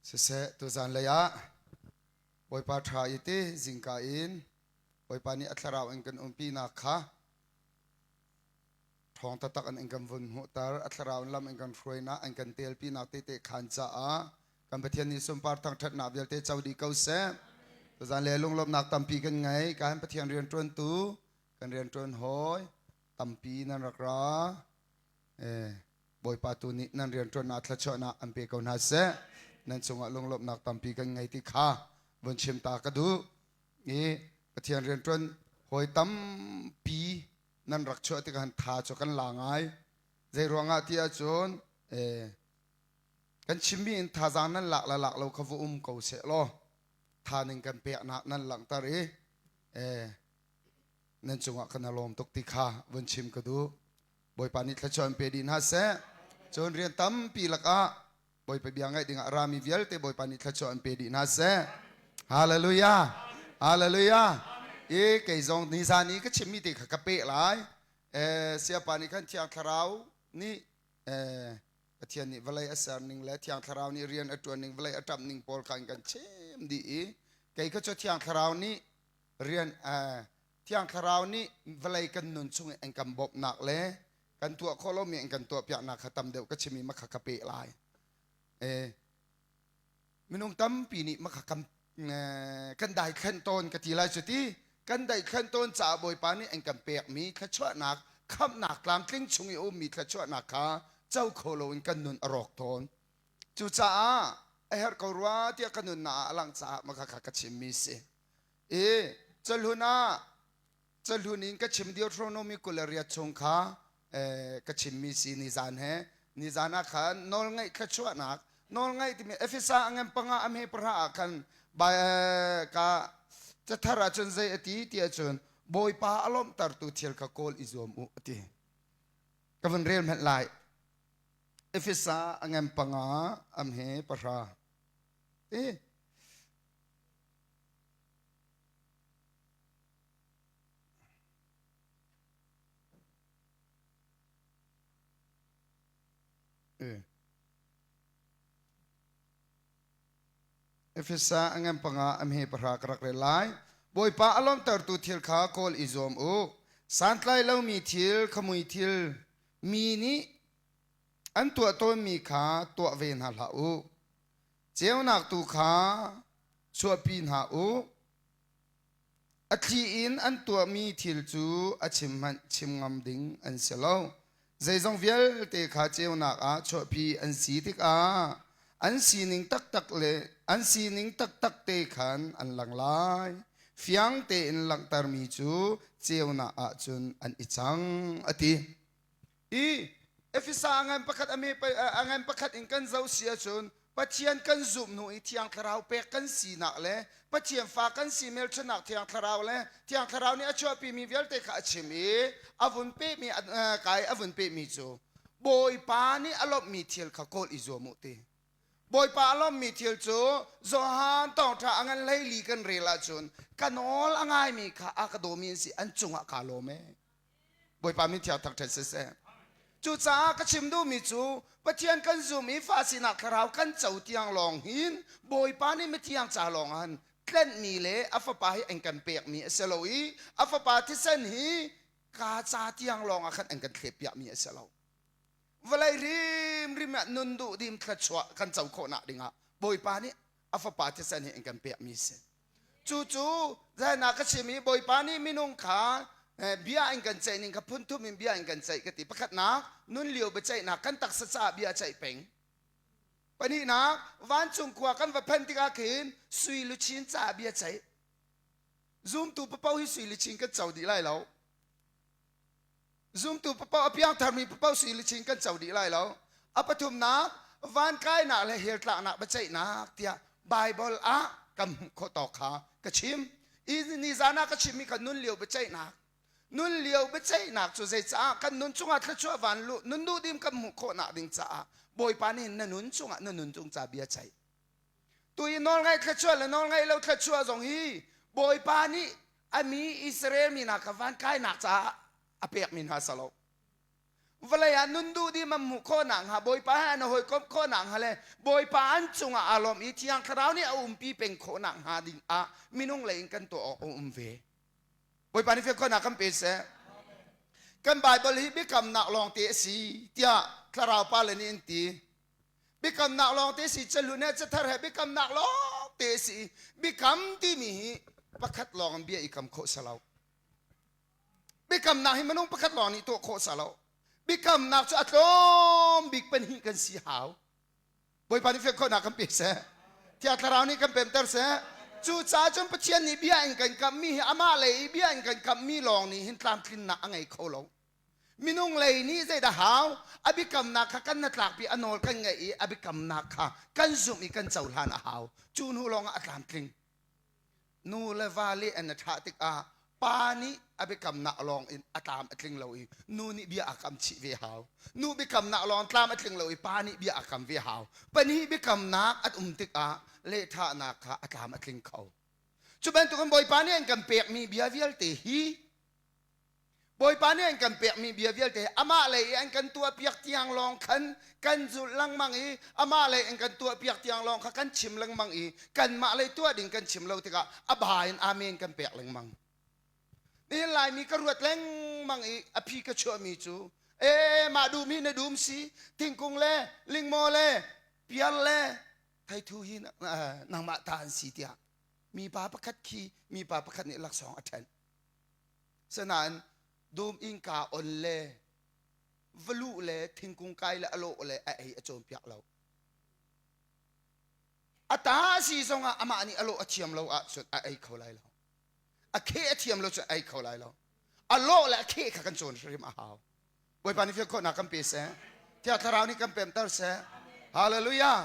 Siseh, tuzan lei ah Bawipa ṭha i ti zingka in Bawipa nih a thlarau in kan umpinak kha ṭhawng taktak in an kan vun hmuhter. A thlarau in lam in kan hruainak, an kan telpinak tehte khaan caah kan Pathian nih sunpar thangṭhatnak vialte co dih ko seh. Tuzan le lunglawmhnak tampi kan ngei. Kan Pathian rianṭuantu, kan rianṭuan hawi tampi nan rak ra. Eh, Bawipa tu nih nan rianṭuannak thluachuahnak an pe ko hna seh. Nan cungah lunglawmhnak tampi kan ngei ti kha vun chim ta ka duh. I Pathian rianṭuan hawi tampi nan rak chuah tikah han tha cu kan la ngai. Zei ruangah ti ahcun eh, kan chimmi in thazaang nan lak le lak lo kha va um ko seh law tha ning kan peknak nan langhter i eh, nan cungah kan lawm tuk ti kha vun chim ka duh. Bawipa nih thluachuah in pe dih hna seh. Cun rian tampi lakah Bawipa bia ngaih dingah rami vialte Bawipa nih thluachuah in pe dih hna seh. Hallelujah. Hallelujah. I kei zong nizan i ka chimmi te kha ka peh lai. Eh, siapa nih khan Thiang Thlarau nih eh, Pathian nih vawlei a ser ning le Thiang Thlarau nih rian a ṭuan ning vawlei a ṭamh ning pawl kha in kan chim dih i kei kha cu Thiang Thlarau nih rian eh, Thiang Thlarau nih vawlei kan nun chung i an kan bawmhnak le kan tuah khawh lomi an kan tuahpiaknak kha tam deuh ka chim i makha ka peh lai. Eh, minung tampi nih makha kan kan daithlen tawn ka ti lai cu ti kan daithlen tawn caah Bawipa nih an kan pekmi thluachuahnak khamhnak tlamtling chung i a ummi thluachuahnak kha co kho loin kan nun a rawk tawn. Cucaah a herh ko rua tiah ka nunnak ah a langh caah makha kha ka chimmi si. I cahlun ah cahlun in ka chim Deuteronomy 28 chung kha ka chimmi si nizan he nizan ah khan nawlngaih thluachuahnak nawlngaih timi Efesa a ngan panga a hme pahra ah khan ka cathar ah cun zei a ti ti ahcun Bawipa a lawmhtertu thil kha kawl i zuam u a ti ka vun rel hmanh lai Efesa a ngan panga a hme pahra ti Efesa a ngan panga a hme pahra ka rak rel lai. Bawipa a lawmhtertu thil kha kawl i zuam u. Santlai lomi thil, khamui thil, mi nih an tuah tawnmi kha tuah ve hna hlah u. Ceunak tu kha chuahpi hna u. A thli in an tuahmi thil cu a chim hmanh chim ngam ding an si lo. Zeizong vialte kha ceunak ah chuahpi an si tikah an sining taktak le an sining taktak te khan an lang lai. Fiang tein langhtermi cu ceunak ah cun an i cang, a ti. I Efesa a ngan pakhat a me a ngan pakhat in kan zoh si ahcun Pathian kan zumh hnu i Thiang Thlarau pek kan sinak le Pathian fa kan si hmelchunhnak Thiang Thlarau le Thiang Thlarau nih a chuahpimi vialte kha a chim i a vun pehmi kai a vun pehmi cu Bawipa nih a lawmhmi thil kha kawl i zuam u ti. Bawipa a lawmhmi thil cu Johan thawngṭha a ngan hleili kan rel ahcun ka nawl a ngaimi kha a ka dawmi an si an cungah kaa lawm ee. Bawipa min thiang thangṭhat siseh. Cucaah ka chim duhmi cu Pathian kan zum i fa sinak thlarau kan co tiang lawng hin Bawipa nih mithiang ca lawng han tlenhmi le a fapa hi an kan pekmi a si lo i a fapa thisen hi ka ca tiang lawng ah khan an kan thleppiakmi a si lo. Vawlei hrimhrim ah nun duh dim thluachuah kan co khawhnak dingah Bawipa nih a fapa thisen hi an kan pekmi a si. Cucu zainak ka chim i Bawipa nih minung kha bia in kan ceih ning kha phun thum in bia in kan ceih ka ti. Pakhatnak, nun lio biaceihnak kan taksa caah bia ceih peng. Pahnihnak, vancung khua kan va phanh tikah khin sui luchin caah bia ceih. Zumtu papoh hi sui luchin kan co dih lai lo. Zumtu papoh a piangtharmi papoh sui luchin kan co dih lai lo. A pathumnak, van kainak le hell tlaknak biaceihnak tiah Bible ah kan hmuh khawh tawk kha ka chim. I nizan ah ka chimmi kha nun lio biaceihnak. Nun lio biaceihnak cu zeicaah kan nun chungah thluachuah van luh nun duhdim kan hmuh khawhnak ding caah Bawipa nih na nun chungah na nun cung ca bia ceih. Tu i nawlngaih thluachuah le nawlngaih lo thluachuah zong hi Bawipa nih a mi Israel mi hna kha van kainak caah a pekmi hna si lo. Vawlei ah nun duh dih man hmuh khawh nakhnga Bawipa he an hawikomh khawh nakhnga le Bawipa an cungah aa lawm i Thiang Thlarau nih a umpi peng khawh nakhnga ding ah minung lei in kan tuah awk a um ve. Bawipa nih fian khawhnak kan pe seh. Kan Bible hi biakamnak lawngte a si tiah Thlarau pa le nih an ti. Biakamnak lawngte si cahlun he cathar he biakamnak lawngte a si. Biakam timi hi pakhat lawng in bia i kam khawh si lo. Biakamnak hi minung pakhat lawng nih tuah khawh si lo. Biakamnak cu a tlawm bik pahnih kan si hau. Bawipa nih fian khawhnak kan pe seh. Thiang Thlarau nih kan pemter seh. Cucaah cun Pathian nih bia in kan kamhmi hi amah lei i bia in kan kamhmi lawng nih hin tlamtlinnak a ngei kho lo. Minung lei nih zeidah hau? A biakamnak kha kan hnatlakpi a nawl kan ngaih i a biakamnak kha kan zumh i kan cohlan a hau. Cu hnu lawngah a tlamtling. Nu le va le an i thah tikah pa nih a biakamnak lawng in a tlam a tling lo i nu nih bia a kam chih ve hau. Nu biakamnak lawng tlam a tling lo i pa nih bia a kam ve hau. Pahnih biakamnak an um tikah lehthahnak kha a tlam a tling kho. Cu bantukin Bawipa nih an kan pekmi bia vialte hi Bawipa nih an kan pekmi bia vialte amah lei i an kan tuahpiak tiang lawng khan kan zulh lengmang i amah lei an kan tuahpiak tiang lawng kha kan chim lengmang i kanmah lei tuah ding kan chim lo tikah a ba in amen kan pek lengmang. Nihin Laimi ka ruat lengmang i a phi ka chuahmi cu ee mah dum hi na dum si thingkung le lingmaw le piar le theithu hi nangmah ta an si tiah mipa pakhat khi mipa pakhat nih laksawng a ṭhen. Sinain dum innka on le va luh le thingkung kai le a lawh le a ei a cawnpiak lo. A ta a si zongah amah nih a lawh a thiam lo ahcun a ei kho lai lo. A kheh a thiam lo cun a ei kho lai lo. A lawh le a kheh kha kan cawn hrim a hau. Bawipa nih fial khawhnak kan pe seh. Thiang Thlarau nih kan pemter seh. Hallelujah.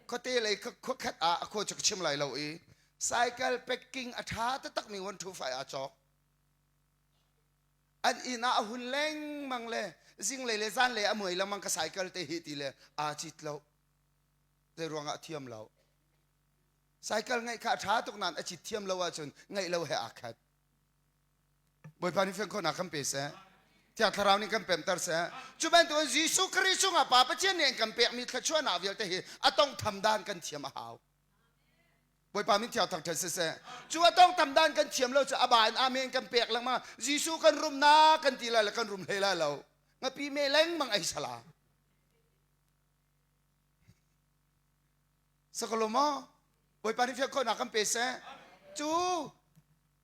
Khuate lei khuakhat ah a khua cu ka chim lai lo i cycle packing a ṭha taktakmi 125 aa cawk. An inn ah a hun lengmang le zinglei le zanlei a muai lengmang ka cycle te hi ti le aa cit lo. Zei ruangah a thiam lo. Cycle ngeih kha a ṭha tuk nain a cit thiam lo ahcun ngeih lo he aa khat. Bawipa nih fian khawhnak kan pe seh. Thiang Thlarau nih kan pemter seh. Cu bantukin Jesuh Khrih chungah Pa Pathian nih an kan pekmi thluachuahnak vialte hi a tongtham dan kan thiam a hau. Bawipa min thiang thangṭhat siseh. Cu a tongtham dan kan thiam lo cu a ba in amen kan pek lengmang. Jesuh kan rumnak kan ti lai le kan rum hlei lai lo. Ngapi me lengmang ei sala. Sakalo maw? Bawipa nih fian khawhnak kan pe seh. Cu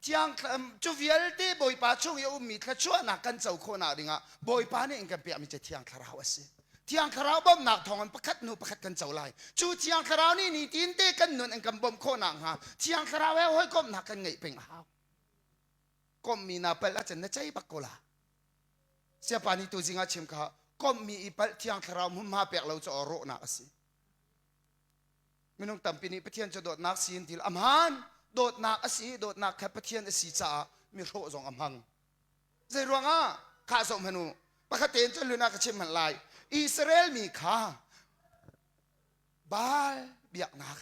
thiang cu vialte Bawipa chung i a ummi thluachuahnak kan co khawhnak dingah Bawipa nih in kan pekmi cu Thiang Thlarau a si. Thiang Thlarau bawmhnak thawngin pakhat hnu pakhat kan co lai. Cu Thiang Thlarau nih nitin te kan nun in kan bawmh khawhnak hnga Thiang Thlarau he hawikomhnak kan ngeih peng a hau. Komhmi na palh ahcun na cei bak ko la. Siapa nih tu zing ah chim kha komhmi i palh Thiang Thlarau hmunhma pek lo cu aw rawhnak a si. Minung tampi nih Pathian cu dawtnak si in til a hmaan. Dawtnak a si i dawtnak kha Pathian a si caah mi hrawh zong a hmang. Zei ruangah? Khah zoh hmanh u. Pakhat tein cun hlun ah ka chim hmanh lai. Israel mi kha Baal biaknak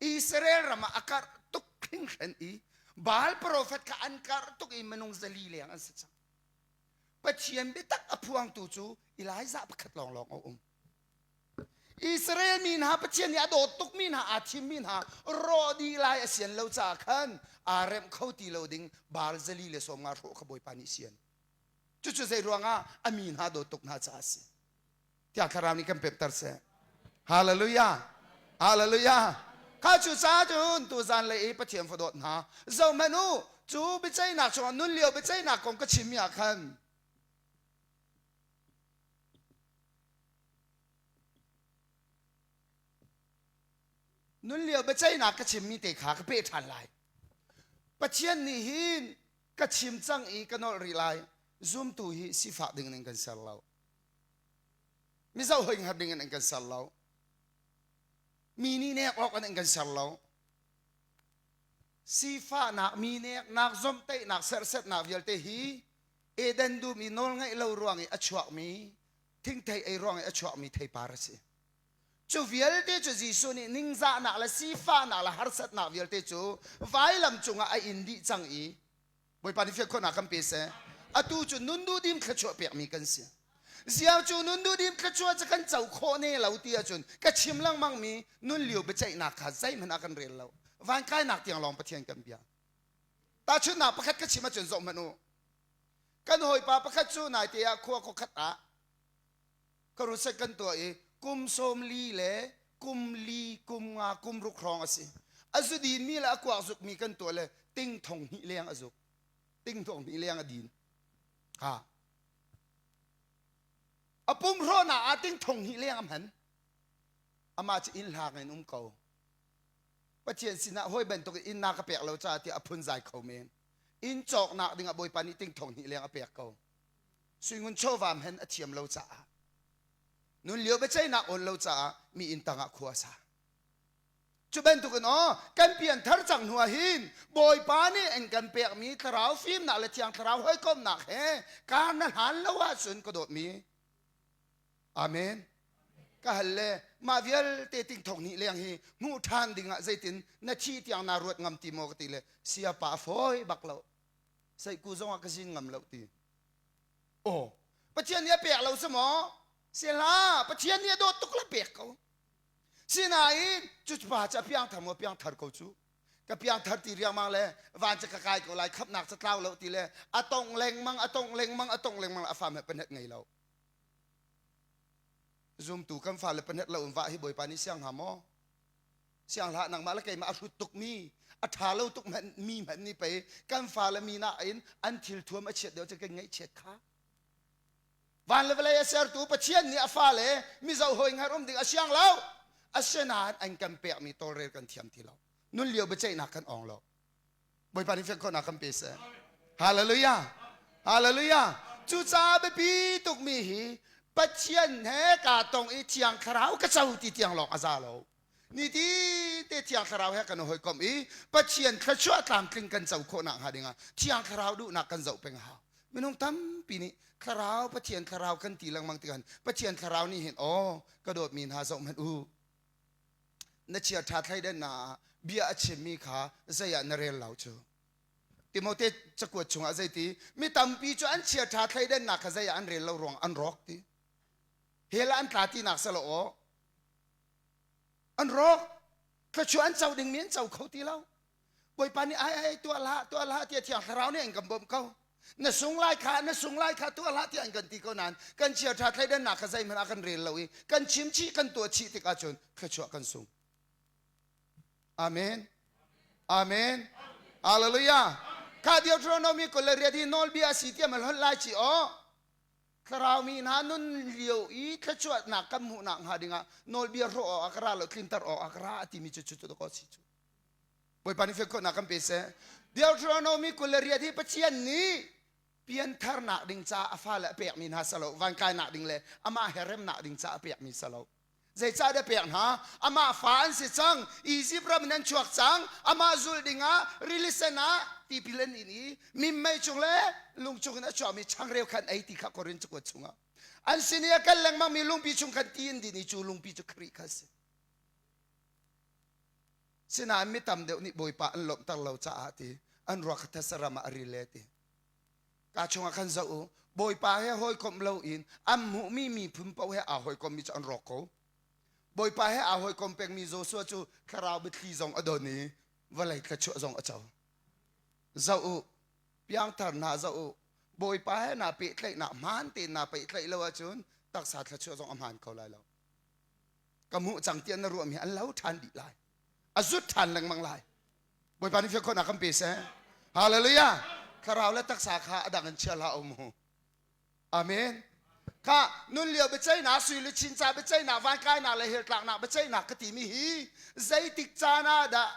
Israel ram ah a karh tuk hringhran i Baal profet kha an karh tuk i minung zali leng an si cang. Pathian biatak a phuangtu cu Elijah pakhat lawnglawng a um. Israel mi hna Pathian nih a dawt tukmi hna aa thimmi hna rawh dih lai a sian lo caah khan aa remh kho ti lo ding Baal zali le 50 hrawh kha Bawipa nih sian. Cucu zei ruangah a mi hna dawt tuk hna caah a si. Tiang Thlarau nih kan pemter seh. Hallelujah. Hallelujah. Kha cu caah cun tu zan lei i Pathian fa dawt hna zohhmanh u cu biaceihnak chungah nun lio biaceihnak kong ka chimmi ah khan Nun lio biaceihnak ka chimmi te kha ka peh ṭhan lai. Pathian nih hin ka chim cang i ka nolh rih lai. Zumtu hi sifak ding in kan ser lo. Mizo hoi hngar ding in kan ser lo. Mi nih nek awk in kan ser lo. Sifahnak, mi neknak, zomhtaihnak, serhsatnak vialte hi Eden dum i nawl ngaih lo ruang i a chuakmi thingthei ei ruang i a chuakmi theipar a si. Cu vialte cu Jesuh nih ningzahnak le sifahnak le harsatnak vialte cu vailam cungah a in dih cang i Bawipa nih fian khawhnak kan pe seh. Atu cu nun duhdim thluachuah pekmi kan si. Ziang cu nun duhdim thluachuah cu kan co khawh ne lo ti ahcun ka chim lengmang mi nun lio biaceihnak kha zeihmanh ah kan rel lo. Van kainak tiang lawng Pathian kan bia. Tahchunhnak pakhat ka chim ahcun zoh hmanh u. Kan hawipa pakhat cu naite ah khua khuakhat ah crusade kan tuah i kum 40 le kum li kum nga kum ruk hrawng a si. A zu dinmi le a kuak zukmi kan tuah le ting thong hnih leng a zuk. Ting thong hnih leng a din. Ha. A pum hrawhnak ah ting thong hnih leng a hman. Amah cu inn hlang in um ko. Pathian sinah hawi bantuk in inn na ka pek lo caah tiah a phunzai kho men. Inn cawknak dingah Bawipa nih ting thong hnih leng a pek ko. Suingun chawva hen a thiam lo caah nun lio biaceihnak awn lo caah mi inn tangah khua a sa. Cu bantukin aw kan pian thar cang hnu ah hin Bawipa nih an kan pekmi thlarau fimnak le thiang thlarau hawikomhnak he kar na hlan lo ahcun ka dawtmi Amen. Ka hal le mah vialte ting thong hnih leng hi hmuh ṭhan dingah zeitin na thi tiang naa ruat ngam ti maw ka ti le siapa a fawi bak lo. Seiku zongah ka zin ngam lo ti. Aw, Pathian nih a pek lo si maw? Si hlah, Pathian nih a dawt tuk le pek ko. Sinain cu pa cu a piangthar maw piangthar ko cu. Ka piangthar ti riangmang le van cu ka kai ko lai khamnak ca tlau lo ti le a tong lengmang a tong lengmang a tong lengmang a fa hmeh panet ngei lo. Zumtu kan fale panet lo in vah hi Bawipa nih siang hnga maw? Siang hlah nangmah le keimah a hrut tuk mi a ṭha lo tuk hmanh mi hmanh nih pei kan fale mi nain an thil thuam a chiat deuh cu kan ngaihchiat kha. Van le vawlei a sertu Pathian nih a fale mizo hawi hngar um ding a siang lo. Asinain an kan pekmi tawlrel kan thiam ti lo. Nun lio biaceihnak kan awng lo. Bawipa nih fian khawhnak kan pe seh. Hallelujah. Hallelujah. Cucaah biapi tukmi hi Pathian he kaa tong i Thiang Thlarau ka co ti tiang lawng a za lo. Niti te Thiang Thlarau he kan hawikom i Pathian thluachuah tlamtling kan co khawhnak hnga dingah Thiang Thlarau duhnak kan zoh peng a hau. Minung tampi nih Thlarau Pathian Thlarau kan ti lengmang tikhan Pathian Thlarau nih hin aw ka dawtmi hna zoh hmanh u na chia ṭha thleidannak ah bia a chimmi kha zei ah na rel lo cu. Timote cakuat chungah zeiti mi tampi cu an chia ṭha thleidannak kha zei ah an rel lo ruang an rawk ti. Hell ah an tla tinak selaw aw an rawk thluachuah an co dingmi an co kho ti lo bawipa nih ai ai tuah hlah tuah hlah tiah thiang thlarau nih an kan bawmh ko na sung lai kha na sung lai kha tuah hlah tiah an kan ti ko nain kan chia ṭha thleidannak kha zeihmanh ah kan rel lo i kan chim chih kan tuah chih tikah cun thluachuah kan sung amen amen hallelujah kha Deuteronomy 28 hi nawlbia a si tiah ma hlawt lai ci aw Thlarau mi hna nun lio i thluachuahnak kan hmuhnak hnga dingah nawlbia hrawh awk ah ka ra lo tlinter awk ah ka ra a timi cu cu cu si cu Bawipa nih fiankhawhnak kan pe seh Deuteronomy 28 hi Pathian nih piantharnak ding caah a fale a pekmi hna salo van kainak ding le amah he remnak ding caah a pekmi salo Zeicahdah pek hna? Amah fa an si cang. Izipt ram in an chuak cang. Amah zulh dingah rili sen ah tipil an in i minmei cung le lung cung in a chuakmi changreu khan ei ti kha Korin cakuat chungah. An sin i a kal lengmangmi lungpi chung khan ti in din i cu lungpi cu Khrih kha a si. Sinain mi tam deuh nih Bawipa an lawmhter lo caah ti an ruak kha thetse ram ah a ril le ti. Ka chungah khan zoh u, Bawipa he hawikomh loin an hmuhmi miphun paoh he aa hawikommi cu an rawk ko. Bawipa he aa hawikom pengmi Joshua cu thlarau biathli zong a don i vawlei thluachuah zong a co. Zoh u, piangthar hna zoh u, Bawipa he naa pehtlaihnak hmaan tein naa pehtlaih lo ahcun taksa thluachuah zong a hmaan kho lai lo. Ka hmuh cang tiah na ruahmi an lo ṭhan dih lai. A zut ṭhan lengmang lai. Bawipa nih fian khawhnak kan pe seh. Hallelujah. Thlarau le taksa kha a dang in chia hlah um. Amen. Kha nun lio biaceihnak, sui le chin ca biaceihnak, vankainak le heltlaknak biaceihnak ka timi hi zeitik caan ah dah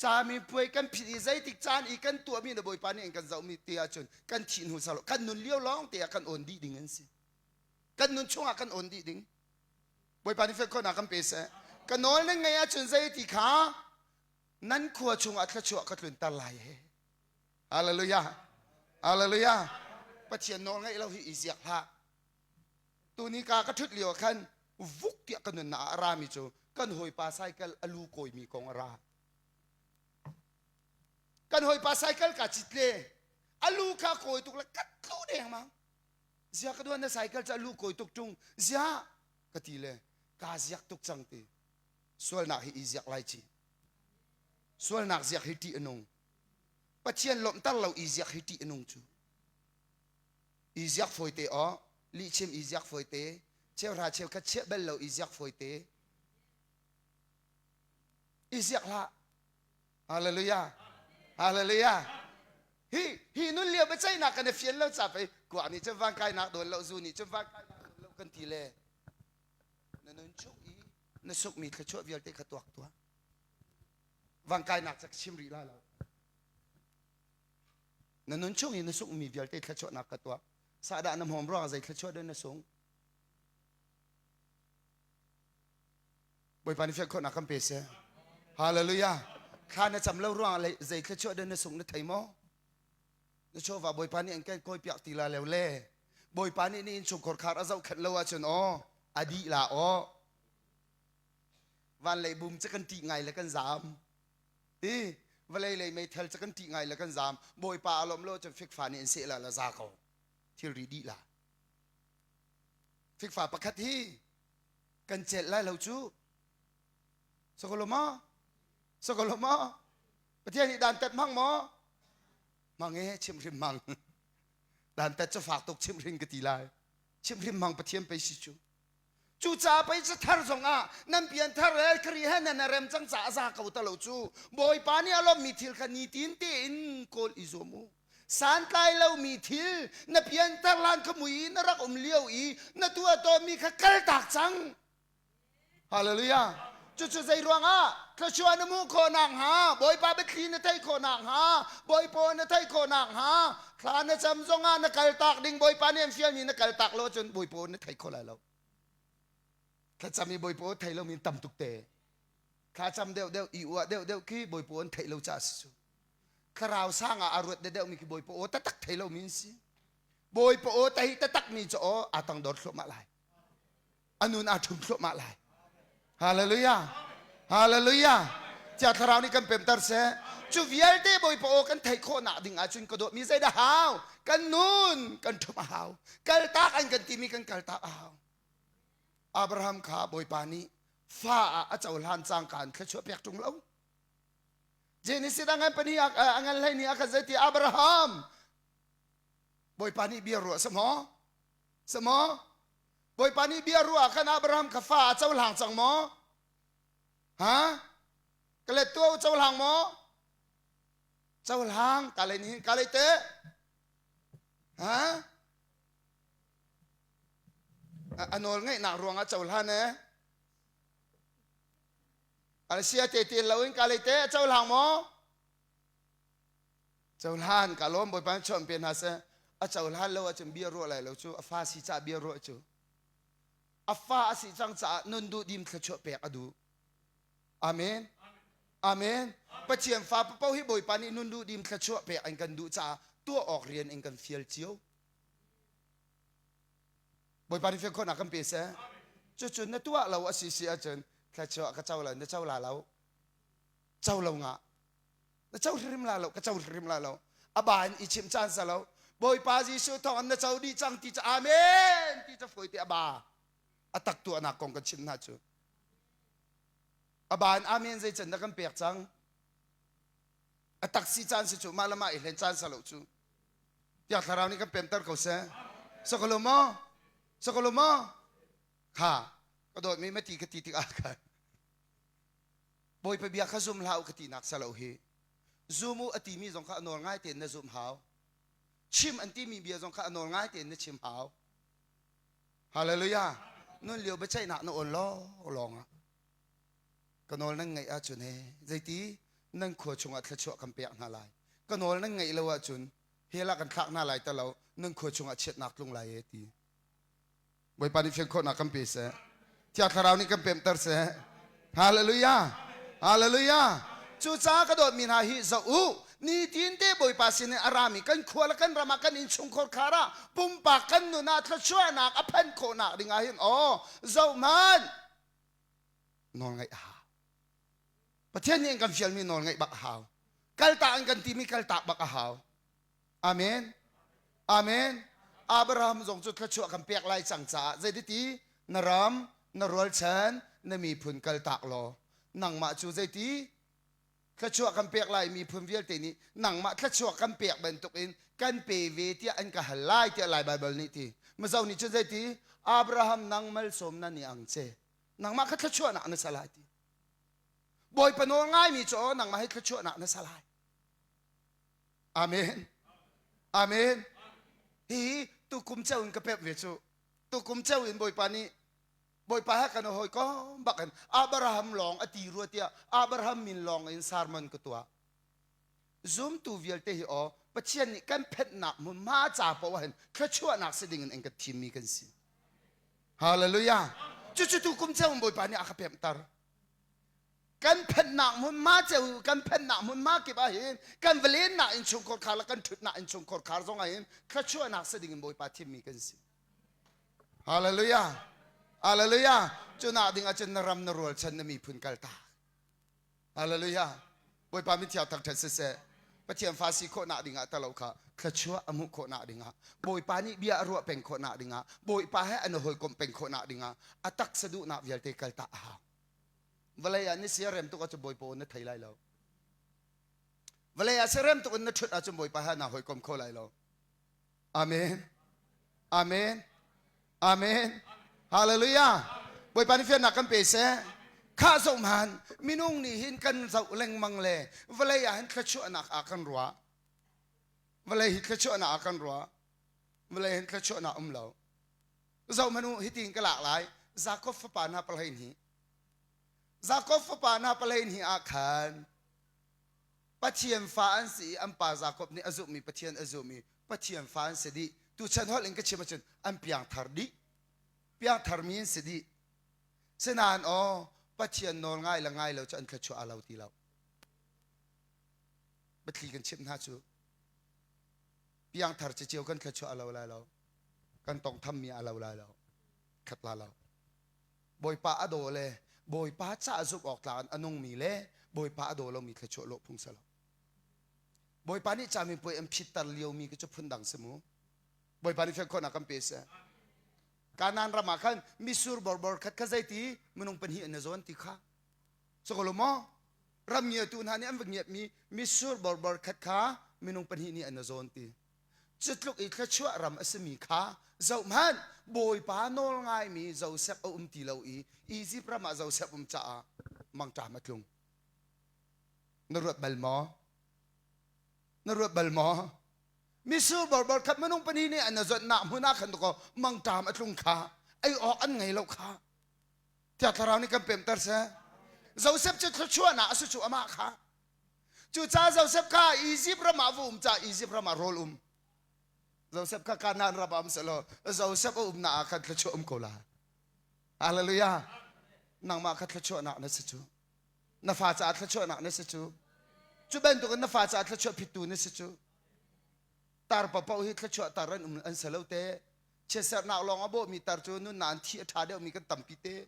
cami puai kan phit i zeitik caan i kan tuahmi na Bawipa nih an kan zohmi ti ahcun kan thih hnu salo kan nun lio lawng te ah kan awn dih ding an si. Kan nun chungah kan awn dih ding. Bawipa nih fian khawhnak kan pe seh. Ka nawl nan ngaih ahcun zeiti kha nan khua chungah thluachuah ka tlunter lai he hallelujah hallelujah pathian nawl ngaih lo hi i ziak hlah tuni ka ka ṭhut lio khan vuk tiah ka nunnak ah a rami cu kan hawipa cycle a lu kawimi kong a ra kan hawipa cycle ka cit le a lu kha kawi tuk le ka tlu deng mang. Zia ka duan na cycle ca lu kawi tuk ṭung. Zia ka ti le kaa ziak tuk cang ti. Sualnak hi i ziak lai ci. Sualnak ziak hi ṭih a nung. Pathian lawmhter lo i ziak hi ṭih a nung cu. I ziak fawite aw, lihchim i ziak fawite, cheuhra cheukhat chiah bal lo i ziak fawite. I ziak hlah. Hallelujah. Hallelujah. Hi hi nun lio biaceihnak kan i fian lo ca pei kuak nih cun van kainak dawn lo zu nih cun van kainak dawn lo kan ti le na nun chung i na sukmi thluachuah vialte kha tuak tuah. Van kainak ca chim rih la lo. Na nun chung i na sungmi vialte thluachuahnak ka tuah. Sahdah na hmawm ruangah zei thluachuah dah na sung? Bawipa nih fian khawhnak kan pe seh. Hallelujah. Thla na cam lo ruangah zei thluachuah dah na sung na thei maw? Na chawva Bawipa nih an kan kawipiak ti la lo le Bawipa nih ni innchungkhar khar a zohkhenh lo ahcun aw a dih la aw van lei bum cu kan ṭih ngai le kan zaam ti vawlei lei meithal cu kan ṭih ngai le kan zaam Bawipa a lawmh lo ahcun fikfa nih an seh la la za ko thilri dih la fikfa pakhat hi kan celh lai lo cu sokolo maw sokolo maw Pathian nih dantat hmang maw hmang e chimhrim hmang dantat cu fak tuk chimhrin ka ti lai chimhrim hmang Pathian pei si cu Cucaah pei cathar zongah nan pianthar le Khrih he nan rem cang caah a za ko ta lo cu. Bawipa nih a lawmhmi thil kha nitin tein kawl i zuam u. Santlai lomi thil na pianthar hlan kha mui i na rak um lio i na tuah tawnmi kha kaltak cang. Hallelujah. Cucu zei ruangah thluachuah na hmuh khawh nakhnga, Bawipa biathli na theih khawh nakhnga, Bawipa na theih khawh nakhnga, thla na cam zongah na kaltak ding Bawipa nih an fialmi na kaltak lo ahcun Bawipa na thei kho lai lo. Thlacam i Bawipa thei lomi tam tuk te. Thlacam deuhdeuh i uah deuhdeuh khi Bawipa an theih lo caah si cu. Thlarau sang ah a ruat deuhdeuhmi khi Bawipa aw taktak thei lomi an si. Bawipa aw tahi taktakmi cu aw aa tangdor thluahmah lai. A nun aa ṭhum thluahmah lai. Hallelujah. Hallelujah. Cia thlarau nih kan pemter seh. Cu vialte Bawipa aw kan theih khawhnak ding ahcun ka dawtmi zeidah hau? Kan nun kan ṭhumh a hau. Kaltak an kan timi kan kaltak a hau. Abraham kha Bawipa nih fa ah a cohlan cangka in thluachuah pek ṭung lo. Genesis a ngan pahnih a ngan hleihnih ah khan zeiti Abraham Bawipa nih bia ruah samaw? Samaw? Bawipa nih bia ruah ah khan Abraham kha fa a cohlang cang maw? Ha? Ka let tuah u cohlang maw? Cohlang ka lei nihin ka lei te. Ha? A nawl ngeihnak ruangah cohlan eh. Alsia te te lo in ka lei te a cohlang maw? Cohlan ka lawm Bawipa nih chuan pe hna seh. A cohlan lo ahcun bia ruah lai lo cu a fa si caah bia ruah cu. A fa a si cang caah nun duh dim thluachuah pek a duh. Amen. Amen. Pathian fa paoh hi Bawipa nih nun duh dim thluachuah pek an kan duh caah tuah awk rian in kan fial cio. Bawipa nih fial khawhnak kan pe seh. Cucu na tuah lo a si si ahcun thluachuah ka co lo na co la lo. Co lo ngah. Na co hrim la lo ka co hrim la lo a ba in i chim caan sa lo Bawipa Jesuh thawng in na co dih cang ti ca amen ti ca fawi te a ba a tak tuahnak kong kan chim hna cu a ba in amen zei can dah kan pek cang a tak si caan si cu mah le mah i hlen caan sa lo cu tiang thlarau nih kan pemter ko seh sakalo maw sakalo maw kha ka dawtmi mati ka ti tikah khan Bawipa bia kha zum hlah u ka tinak sa lo hi. Zum u a timi zong kha a nawl ngai tein na zumh hau. Chim an timi bia zong kha a nawl ngai tein na chim hau. Hallelujah. Nun lio biaceihnak na awn lawng lawng ah ka nawl nan ngaih ahcun he zeiti nan khua chungah thluachuah kan pek hna lai. Ka nawl nan ngaih lo ahcun hell ah kan thlak hna lai ta lo nan khua chungah chiatnak tlung lai e ti. Bawipa nih fian khawhnak kan pe seh. Thiang Thlarau nih kan pemter seh. Hallelujah. Hallelujah. Cucaah ka dawtmi hna hi zoh u. Nitin te Bawipa sin in a rami kan khua le kan ram ah kan innchungkhar khar ah pumpak kan nun ah thluachuahnak a phanh khawhnak ding ah hin aw zoh hmanh nawl ngaih a hau. Pathian nih an kan fialmi nawl ngaih bak a hau. Kaltak an kan timi kaltak bak a hau. Amen. Amen. Abraham zong cu thluachuah kan pek lai cang caah zeiti na ram na rualchan na miphun kaltak law nangmah cu zeiti thluachuah kan pek lai miphun vialte nih nangmah thluachuah kan pek bantukin kan pe ve tiah an ka hal lai tiah Lai Baibal nih ti. Mizo nih cun zeiti Abraham nang malsawm na ni ang che nangmah kha thluachuahnak na sa lai ti. Bawipa nawl ngaimi cu aw nangmah hi thluachuahnak na sa lai. Amen. Amen. Hi tukum ceu in ka pek ve cu. Tukum ceu in Bawipa nih Bawipa he kan hawikom bak in Abraham lawng a ti rua tiah Abraham min lawng in sermon ka tuah. Zumtu vialte hi aw Pathian nih kan phenhnak hmunhma ca paoh ah hin thluachuahnak si ding in an kan thimmi kan si. Hallelujah. Cucu tu kum ceu in Bawipa nih a ka pemhter. Kan phenhnak hmunhma ceu kan phenhnak hmunhma kip ah hin kan va lennak innchungkhar khar le kan ṭhutnak innchungkhar khar zong ah hin thluachuahnak si ding in Bawipa thimmi kan si. Hallelujah. Hallelujah. Cu nak ding ahcun na ram na rualchan na miphun kal ta. Hallelujah. Bawipa mithiang thangṭhat siseh. Pathian fa si khawhnak ding ah talo kha thluachuah a hmuh khawhnak ding ah Bawipa nih bia a ruah peng khawhnak ding ah Bawipa he an hawikomh peng khawhnak ding ah a taksa duhnak vialte kal ta a hau. Vawlei ah ni sia rem tuk ahcun Bawipa aw na thei lai lo. Vawlei ah siarem tuk in na ṭhut ahcun Bawipa he naa hawikom kho lai lo. Amen. Amen. Amen. Hallelujah. Bawipa nih fiannak kan pe seh. Khah zoh hman minung nih hin kan zoh lengmang le vawlei ah hin thluachuahnak ah kan ruah. Vawlei hi thluachuahnak ah kan ruah. Vawlei hin thluachuahnak um lo. Zoh hmanh u hitin ka lak lai. Jakob fapa hna pahlein hi. Jakob fapa hna pahlein hi ah khan Pathian fa an si i an pa Jakob nih a zumhmi Pathian a zumh i Pathian fa an si dih. Tuchan holh in ka chim ahcun an piangthar dih. Piangtharmi an si dih. Sinain aw Pathian nawl ngai le ngai lo cu an thluachuah a lo ti lo. Biathli kan chimh hna cu piangthar ceceo kan thluachuah a lo lai lo. Kan tongthammi a lo lai lo. Khat la lo. Bawipa a daw le Bawipa caah zumh awk tlak in a nungmi le Bawipa a daw lomi thluachuah lawh phung salo. Bawipa nih camipuai an phitter liomi khi cu phundang si mu. Bawipa nih fian khawhnak kan pe seh. Kanaan ram ah khan misur borbor khat kha zeiti minung pahnih an i zawn ti kha. Sokolo maw? Ram ngiatu hna nih an va ngiatmi misur borbor khat kha minung pahnih nih an i zawn ti. Cutluk i thluachuah ram a simi kha zohhmanh, Bawipa nawl ngaimi Josef a um ti lo i Izipt ram ah Josef um caah mangṭam a tlung. Na ruat bal maw? Na ruat bal maw? Misur borbor khat minung pahnih nih an zawtnak hmun ah khan dakaw mangṭam a tlung kha ei awk an ngei lo kha. Thiang Thlarau nih kan pemter seh. Josef cu thluachuahnak a si cu amah kha. Cucaah Josef kha Izipt ram ah va um caah Izipt ram ah rawl um. Josef kha Kanaan ram ah um sehlaw Josef a umnak ah khan thluachuah um ko lai. Hallelujah. Nangmah kha thluachuahnak na si cu. Na fa caah thluachuahnak na si cu. Cu bantukin na fa caah thluachuah phittu na si cu. Tar paoh hi thluachuah tar an um an si lo te. Chiatserhnak lawng a bawhmi tar cu nunnak an thi a ṭha deuhmi kan tampi te.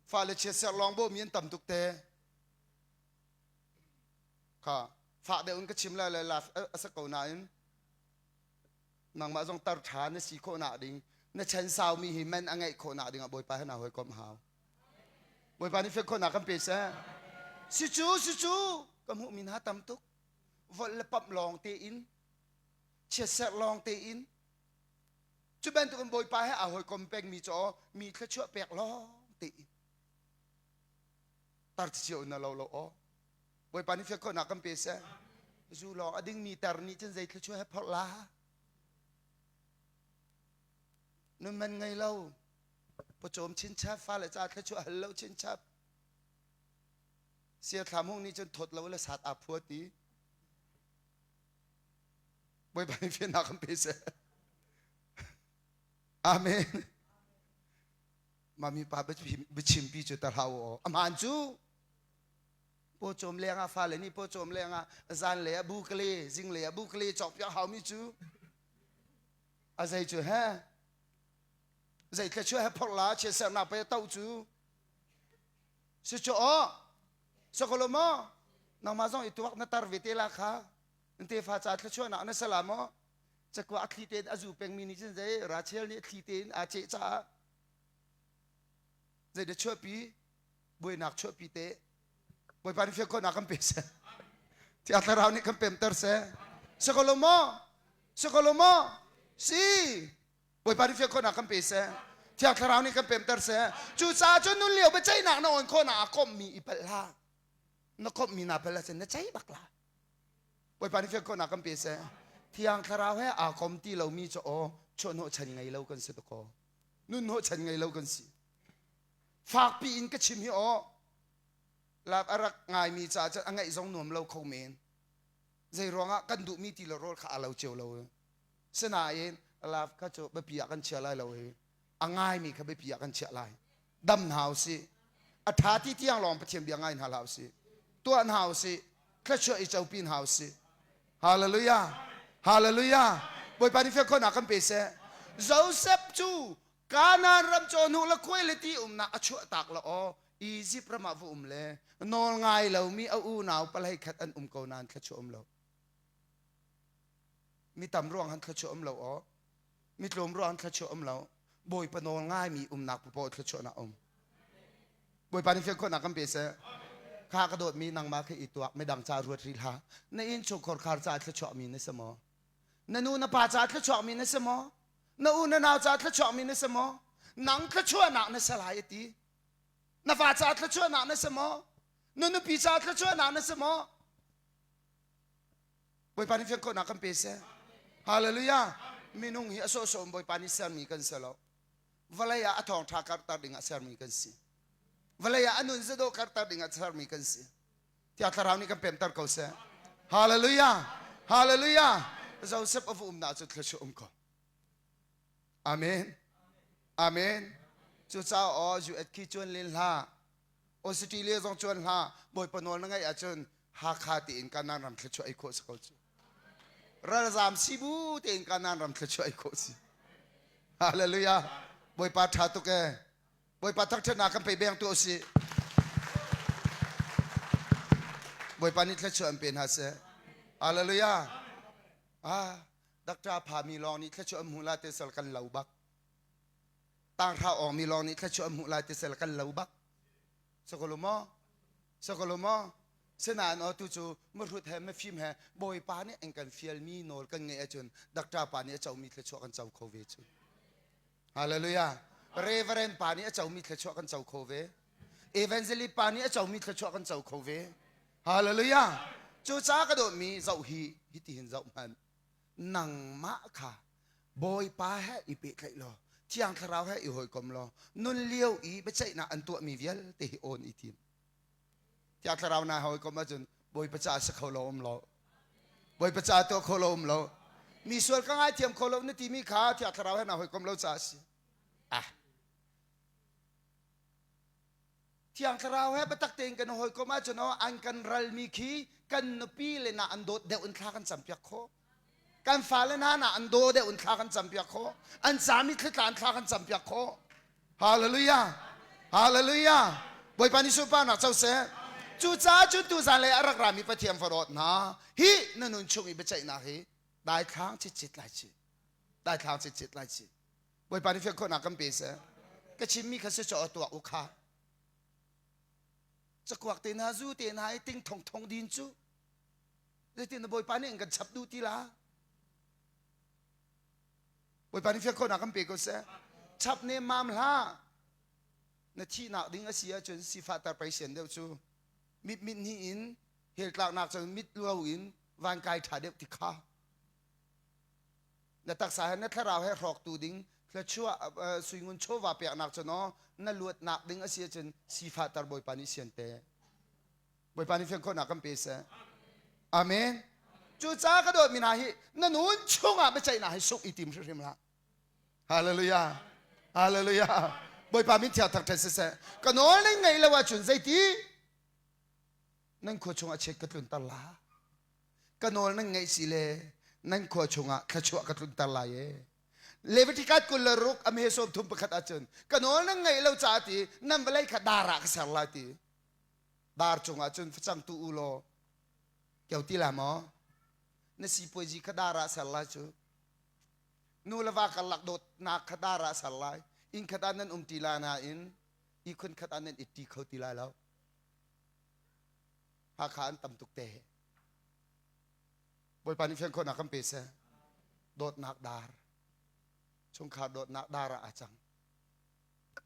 Fale chiatserh lawng bawhmi an tam tuk te. Kha fak deuh in ka chim lai le laf a si ko nain nangmah zong tar ṭha na si khawh nak ding na chan saumi hi man a ngeih khawh nak ding ah Bawipa he naa hawikomh hau. Bawipa nih fek khawhnak kan pe seh. Si cu si cu ka hmuhmi hna tam tuk. Volh le pamh lawng tein chiatserh lawng tein cu bantukin Bawipa he aa hawikom pengmi cu mi thluachuah pek lawng tein tar cio na lo lo aw Bawipa nih fiak khawhnak kan pe seh zu lawng a dingmi tar nih cun zei thluachuah he phorh la nun man ngei lo pawcawm chinchap fale ca thluachuah hal lo chinchap sia thlam hung nih cun thawt lo le sat aa phua ti Bawipa nih fiannak kan pe seh Amen Mami pa biachimpi cu ta hlah u amaan cu pawcawm leng ah fale nih pawcawm leng ah zan lei ah bukale zing lei ah bukale cawk piak haumi cu a zei cu he zei thluachuah he phorh la chiatsernak pe to cu si cu aw sakolo maw nangmah zong i tuak na tar ve te la kha tefa ca thluachuahnak na sala maw? Cakua a thli tein a zu pengmi nih cun zei Rachel nih a thli tein aa ceh caah zei dah chuahpi buainak chuahpi te Bawipa nih fiang khawhnak kan pe seh. Thiang Thlarau nih kan pemter seh. Si ko lo maw? Si ko lo maw? Si. Bawipa nih fiang khawhnak kan pe seh. Thiang Thlarau nih kan pemter seh. Cucaah cun nun lio biaceihnak na on khawhnak ah komhmi i palh hlah. Na komhmi naa palh ahcun na cei bak la. Bawipa nih fiang khawhnak kan pe seh. Thiang Thlarau he aa kom ti lomi cu aw chuahhnawh chan ngei lo kan si dakaw. Nun hnawh chan ngei lo kan si. Fakpi in ka chim hi aw lak a rak ngaimi caah cun a ngaih zong nuam lo kho men. Zei ruangah kan duhmi ti le rawl kha aa lo cio lo. Sinain love kha cu biapi ah kan chia lai lo i a ngaimi kha biapi ah kan chiah lai. Dam hna usih. A ṭha ti tiang lawng Pathian bia ngai hna hlah usih. Tuah hna usih. Thluachuah i copi hna usih. Hallelujah. Hallelujah. Bawipa nih fiang khawhnak kan pe seh. Joseph cu Kanaan ram cawhnu le khuai le ti umnak a chuahtak la aw Egypt ram ah va um le nawl ngai lomi a unau palei khat an um ko nain thluachuah um lo. Mi tam ruang han thluachuah um lo aw. Mi tlawm ruang thluachuah um lo. Bawipa nawl ngaimi umnak paoh thluachuahnak um. Bawipa nih fian khawhnak kan pe seh. Kha ka dawtmi nangmah kha i tuak midang ca ruat rih hlah. Na inn chungkhar khar caah thluachuahmi na si maw? Na nu na pa caah thluachuahmi na si maw? Na u na nau caah thluachuahmi na si maw? Nang thluachuahnak na si lai a ti. Na fa caah thluachuahnak na si maw? Na nupi caah thluachuahnak na si maw? Bawipa nih fian khawhnak kan pe seh. Hallelujah. Minung hi a sawhsawh in Bawipa nih sermi kan si lo. Vawlei ah a thawngṭha karhter ding ah sermi kan si. Vawlei ah a nun zadawh karhter ding ah sermi kan si. Tiah Thlarau nih kan pemter ko seh. Hallelujah. Hallelujah. Joseph a va umnak cu thluachuah um ko. Amen. Amen. Cucaah aw US khi cuan len hlah. Australia zong cuan hlah. Bawipa nawl na ngaih ahcun Hakha tiin Kanaan ram thluachuah ei khawh si ko cu. Ralzam sibu tein Kanaan ram thluachuah ei khawh si. Hallelujah. Bawipa ṭha tuk ee. Bawipa thangṭhatnak kan pe beng tu usih. Bawipa nih thluachuah an pe hna seh. Hallelujah. Ah, Doctor phami lawng nih thluachuah an hmuh lai te sal kan lo bak. Tanghra awng mi lawng nih thluachuah an hmuh lai te sal kan lo bak. Sakolo maw? Sakolo maw? Sinain aw tu cu mahrut he mafim he Bawipa nih an kan fialmi nawl kan ngeih ahcun doctor pa nih a comi thluachuah kan co kho ve cu. Hallelujah. Reverend pa nih a comi thluachuah kan co kho ve. Evangelist pa nih a comi thluachuah kan co kho ve. Hallelujah. Cucaah ka dawtmi zoh hi hitihin zoh hmanh. Nangmah kha Bawipa he i pehtlaih law Thiang Thlarau he i hawikom law nun lio i biaceihnak an tuahmi vialte hi awn i tim. Thiang Thlarau na hawikom ahcun Bawipa caah si kho lo um lo. Bawipa caah tuah kho lo um lo. Mi sual ka ngaithiam kho lo na timi kha Thiang Thlarau he na hawikom lo caah a si. Ah. Thiang Thlarau he biatak tein kan hawikom ahcun aw an kan ralmi khi kan nupi le na an dawt deuh in thla kan campiak khawh. Kan fale hna na an daw deuh in thla kan campiak khawh. An cami thlitla in thla kan campiak khawh. Hallelujah. Hallelujah. Bawipa nih sunparnak co seh. Cucaah cun tuzan le a rak rami Pathian farawt hna hi na nun chung i biaceihnak hi daithlang citcit lai ci. Daithlang citcit lai ci. Bawipa nih fian khawhnak kan pe seh. Ka chimmi kha si caw tuak u kha. Cakuak te hna zu te hna i ting thong thong din cu. Zeitin na Bawipa nih an kan chap duh ti la? Bawipa nih fian khawhnak kan pe ko seh. Chap ne mam hlah. Na thihnak ding a si ahcun sifah tar pei sian deuh cu. Mit mit hnih in hell tlaknak cun mit lo in van kai ṭha deuh ti kha. Na taksa he na thlarau he hrawktu ding thluachuah suingun chawva peknak cu naw na luatnak ding a si ahcun sifahter Bawipa nih sian pe. Bawipa nih fian khawhnak kan pe seh. Amen. Cucaah ka dawtmi hna hi na nun chungah biaceihnak hi sungh i tim hrimhrim hlah. Hallelujah. Hallelujah. Bawipa min thiang thangṭhat siseh. Ka nawl nan ngaih lo ahcun zeiti nan khua chungah chiat ka tlunter la. Ka nawl nan ngaih si le nan khua chungah thluachuah ka tlunter lai e. Leviticus 26 a hme 31 ahcun ka nawl nan ngaih lo caah ti nan vawlei kha dar ah ka ser lai ti. Dar cungah cun facang tu u law kio ti la maw? Na sipuazi kha dar ah ser lai cu. Nu le va karlak dawtnak kha dar ah ser lai. Inn khat ah nan um ṭi lai nain ihkhun khat ah nan it ṭi kho ti lai lo. Hakha an tam tuk te. Bawipa nih fian khawhnak kan pe seh. Dawtnak dar. Chungkhar dawtnak dar ah aa cang.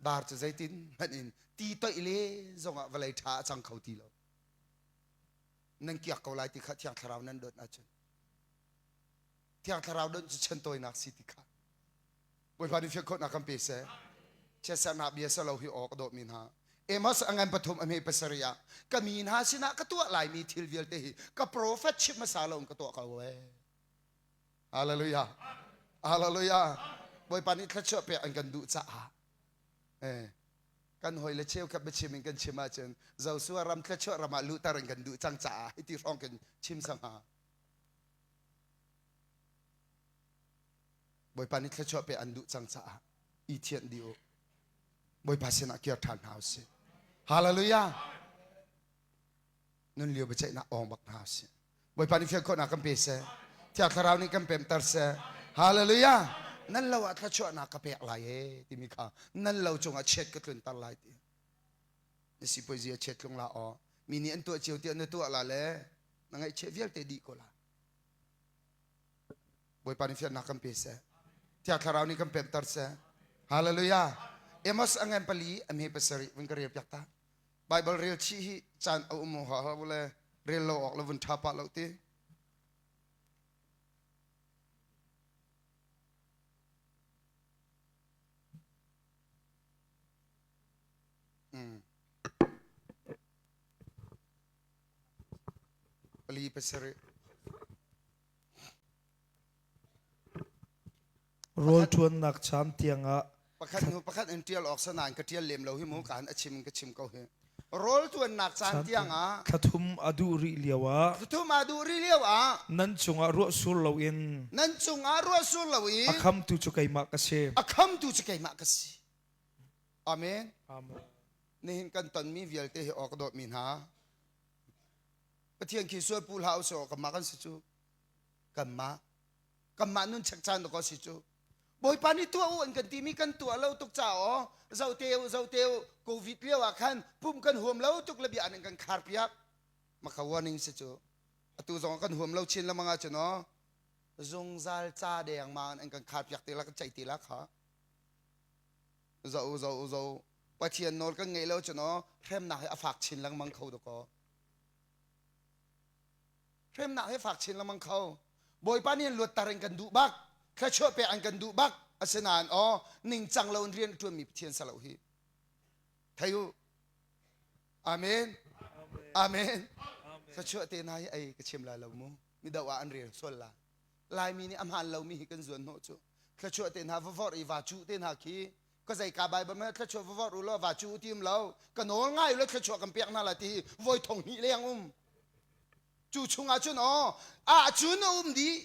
Dar cu zeitin hmanh in ti toih le zongah vawlei ṭha a cang kho ti lo. Nan kiak ko lai ti kha Thiang Thlarau nan dawt ahcun. Thiang Thlarau donh cu chantawinak si ti kha Bawipa nih fian khawhnak kan pe seh. Chiatsernak bia salo hi aw ka dawtmi hna. Amos a ngan pathum a hme pasarih ah ka mi hna sinah ka tuah laimi thil vialte hi ka profet chimh hmasa lo in ka tuah ko ee. Hallelujah. Hallelujah. Bawipa nih thluachuah pek an kan duh caah eh kan hoi le cheukhat biachim in kan chim ahcun Joshua ram thluachuah ram ah luhter in kan duh cang caah hiti hrawng kan chim sangha. Bawipa nih thluachuah pe an duh cang caah i thianh dih u. Bawipa sinah kir ṭhan hna usih. Hallelujah. Nun lio biaceihnak awng bak hna usih. Bawipa nih fian khawhnak kan pe seh. Thiang Thlarau nih kan pemter seh. Hallelujah. Nan lo ah thluachuahnak ka pek lai e timi kha nan lo cungah chiat ka tlunter lai ti. Na sipuazi a chiat tlung la aw. Mi nih an tuah cio tiah na tuah la le na ngaihchiah vialte dih ko la. Bawipa nih fiannak kan pe seh. Thiang Thlarau nih kan pemter seh. Hallelujah. Amos a ngan pali a hme pasarih vun ka rel piak ta. Bible rel chih hi caan a um ha ha le rel lo awk le vun tha pah lo ti. Mm. Pali pasarih. Rawl ṭuannak caan tiangah pakhat hnu pakhat in ṭial awk sanain ka ṭial lem lo hi mu kaan a chim in ka chim ko hi. Rawl ṭuannak caan tiangah thla thum a duh rih lioah thla thum a duh rih lioah nan cungah ruah sur loin nan cungah ruah sur loin a khamtu cu keimah ka si. A khamtu cu keimah ka si. Amen. Amen. Nihin kan tonmi vialte hi awk dawtmi hna Pathian khi sual pu hlah usih kanmah kan si cu kanmah kanmah nun chek caan ko si cu Bawipa nih tuah u an kan timi kan tuah lo tuk ca aw zote u zote u covid lio ah khan pum kan huam lo tuk le bia an kan khar piak makha warning si cu atu zong kan huam lo chin lengmang ahcun aw zungzal ca deng ma an kan khar piak te la kan ceih te la kha zo zo zo Pathian nawl kan ngeih lo cun aw hremnak hi a fak chin lengmang kho dakaw hremnak hi fak chin lengmang kho Bawipa nih luatter in kan duh bak thluachuah pek an kan duh bak asinain aw ningcang lo in rian a ṭuanmi Pathian sa lo hi thei u amen amen thluachuah te hna hi ei ka chim lai lo mu mido ah an rel sual la Laimi nih a hmaan lomi hi kan zuan hnawh cu thluachuah te hna va vorh i va cuh te hna khi ka zei ka Bible ma thluachuah va vorh u law va cu tim lo ka nawl ngai u law thluachuah kan pek hna la ti voi thong hnih leng um cu chungah cun aw ahcun a um dih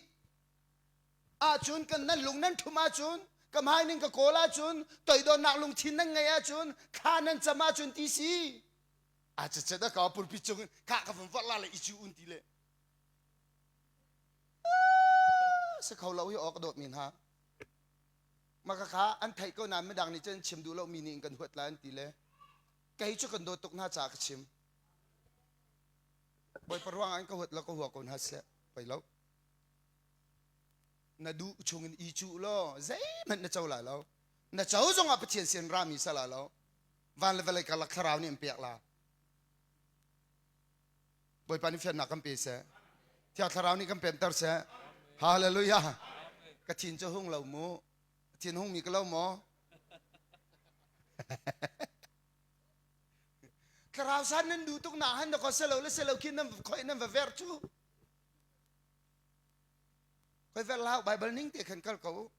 ahcun kan nan lung nan ṭhum ahcun ka hmai ning ka kawl ahcun toidornak lungthin nan ngeih ahcun thla nan cam ahcun ti si a cacet a ka pulpit cung kha ka vun vorh la le i cu un ti le si kho lo hi aw ka dawtmi hna maka kha an theih ko nain midang nih cun chim duh lomi nih in kan huat lai an ti le kei cu kan dawt tuk hna caah ka chim Bawipa ruangah in ka huat lo ka hua ko hna seh pei lo na duh chungin i cuh law zeihmanh na co lai lo na co zongah Pathian sin rami sa la lo van le vawlei karlak thlarau nih an pek la Bawipa nih fiannak kan pe seh Thiang Thlarau nih kan pemter seh Hallelujah ka thin cu hung lo mu thin hung mi ka lo maw Thlarau san nan duh tuk na han na ko selo le selo khin nan khoi nan va ver cu khoi ver lau Bible ning te khan kal ko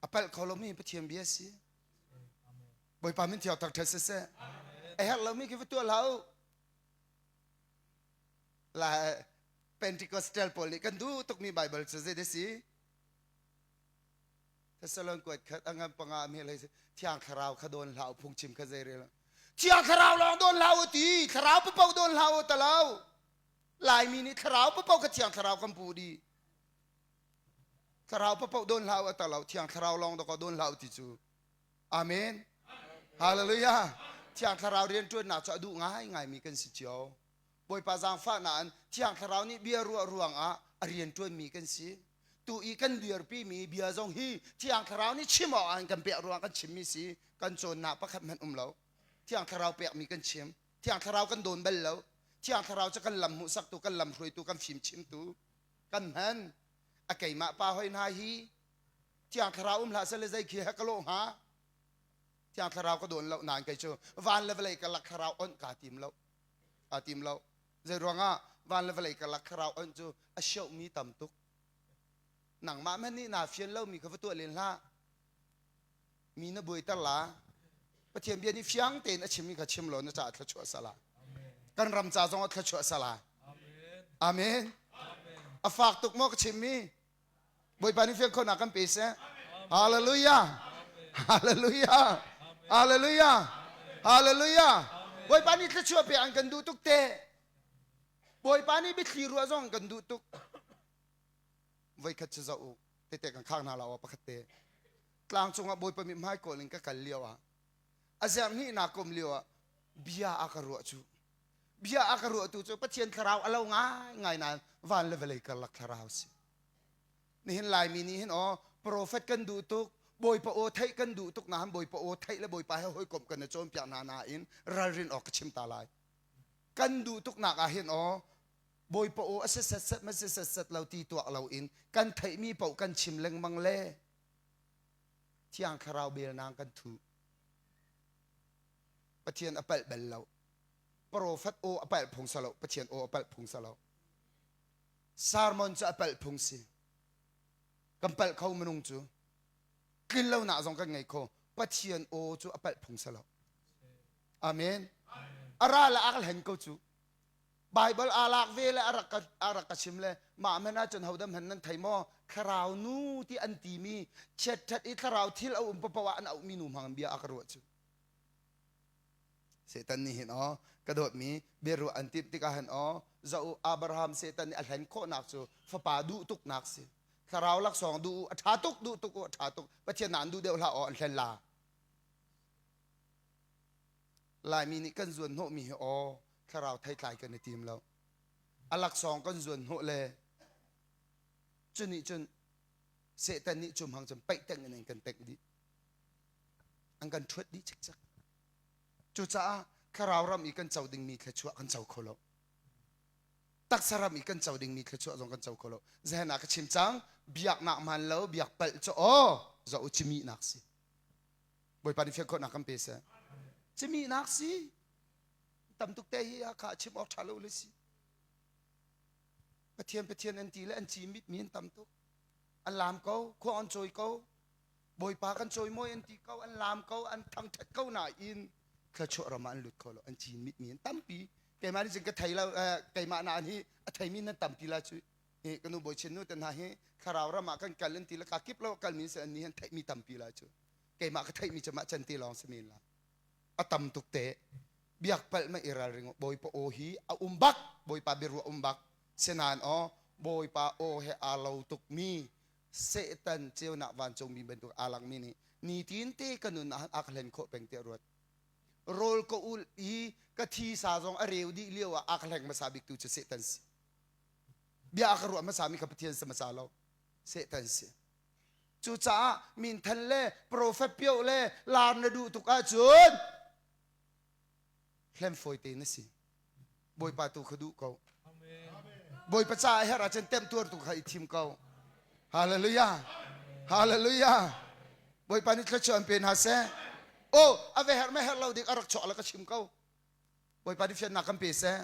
a palh kho lomi Pathian bia si Bawipa min thiang tak ṭhat siseh a herh lomi khi va tuah hlah u la Pentecostal pawl nih kan duh tukmi Bible cu zei si Thessalon kuat khat a ngan panga mi hlei thiang thlarau kha dawn hlah u phungchim kha zei rel thiang thlarau lawng dawn hlah u ti thlarau papo dawn hlah u talo Laimi nih thlarau papo kha thiang thlarau kan pu dih. Thlarau paoh dawn hlah u a tar lo Thiang Thlarau lawng dawkaw dawn hlah u ti cu. Amen. Hallelujah. Thiang Thlarau rianṭuannak cu a duh ngaingaimi kan si cio. Bawipa zaangfahnak in Thiang Thlarau nih bia ruah ruangah a rianṭuanmi kan si. Tu i kan dirpimi bia zong hi Thiang Thlarau nih chim awk ah kan pek ruangah kan chimmi si. Kan cawnnak pakhat hmanh um lo. Thiang Thlarau pekmi kan chim. Thiang Thlarau kan dawn bal lo. Thiang Thlarau cu kan lam hmuhsaktu, kan lam hruaitu, kan fimchimtu kan hman. A keimah pa hoi hna hi Thiang Thlarau um hlah seh le zei khi he ka lawh hnga? Thiang Thlarau ka dawn lo nain kei cu van le vawlei karlak thlarau onh kaa tim lo. Aa tim lo. Zei ruangah van le vawlei karlak thlarau onh cu a siohmi tam tuk. Nangmah hmanh nih naa fian lomi kha va tuah len hlah. Mi na buaiter la. Pathian bia nih fiang tein a chimmi kha chim law na caah thluachuah sala. Kan ram ca zong ah thluachuah sala. Amen. A fak tuk maw ka chimmi? Bawipa nih fian khawhnak kan pe seh. Hallelujah. Hallelujah. Hallelujah. Hallelujah. Bawipa nih thluachuah pe an kan duh tuk te. Bawipa nih biathli ruah zong kan duh tuk. Voikhat cu zoh u. Tete kan khak hna lo pakhat te. Tlang cungah Bawipa mit hmai kawl in ka kal lio ah a zerh hnihnak kum lio ah bia a ka ruah cu bia a ka ruahtu cu Pathian thlarau a lo ngaingai nain van le vawlei karlak thlarau si. Nihin Laimi nih hin aw profet kan duh tuk Bawipa aw theih kan duh tuk nain Bawipa aw theih le Bawipa he hawikomh kan i cawnpiak hna nain ralrin awk ka chim ta lai. Kan duh tuk nak ah hin aw Bawipa aw a si setset ma si setset lo ti tuak loin kan theihmi paoh kan chim lengmang le Thiang Thlarau belnang kan thuh. Pathian a palh bal lo. Profet aw a palh phung sa lo. Pathian aw a palh phung sa lo. Sermon cu a palh phung si. Kan palh kho minung cu. Tlin lonak zong kan ngei kho. Pathian aw cu a palh phung sa lo. Amen. A ra le a ka hlen ko cu. Bible aa lak ve le a rak ka, a rak ka chim le mah hmanh ahcun hodam hmanh nan thei maw thlarau nu ti an timi chiatṭhat i thlarau thil a um paoh ah an auhmi nu hmang in bia a ka ruah cu Satan nih hin aw ka dawtmi biaruah an timh tikah hin aw zoh Abraham Satan nih a hlen khawhnak cu fapa duh tuknak si thlarau laksawng duh a ṭha tuk duh tuk a ṭha tuk Pathian na an duh deuh hlah aw an hlen la Laimi nih kan zuan hnawhmi hi aw thlarau theitlai kan i tim lo a laksawng kan zuan hnawh le cu nih cun Satan nih cu hmang cun paih teng in an kan tengh dih an kan ṭhuat dih cikcek cucaah thlarau ram i kan co dingmi thluachuah kan co kho lo taksa ram i kan co dingmi thluachuah zong kan co kho lo zehen ah ka chim cang biaknak hmaan lo biak palh cu aw zoh u cimihnak si Bawipa nih fian khawhnak kan pe seh cimihnak si tam tuk te hi kha chim awk ṭha lo le si Pathian Pathian an ti le an cimit mi an tam tuk an laam ko khua an cawi ko Bawipa kan cawimawi an ti ko an laam ko an thangṭhat ko nain thluachuah ram ah an lut kho lo an cimit mi an tampi keimah nih cun ka thei lo keimah nain hi a theimi nan tampi la cu hi ka nu bawi chin nu te hna hi thlarau ram ah kan kal an ti le ka kip lo kal mi si an ni han theihmi tampi la cu keimah ka theihmi cu mah can te lawng si men la a tam tuk te biak palh ma i ralring bawipa aw hi a um bak bawipa biaruah um bak senain aw bawipa aw he aa lo tuk mi Satan ceunak vancungmi bantuk aa langmi nih nitin te ka nun ah a ka hlen khawh peng tiah ruat rawl ka ul i ka thi sa zong a reu dih lio ah a ka hleng hmasa bik tu cu Satan si bia a ka ruah hmasa mi kha Pathian si hmasa lo Satan si cucaah minthan le profet pio le lar na duh tuk ahcun hlem fawi te na si Bawipa tu kha duh ko Bawipa caah herh ahcun temtuar tu kha i thim ko Hallelujah Hallelujah Bawipa nih thluachuah an pe hna seh oh a ve herh ma herh lo dik a rak chuak le ka chim ko Bawipa nih fiannak kan pe seh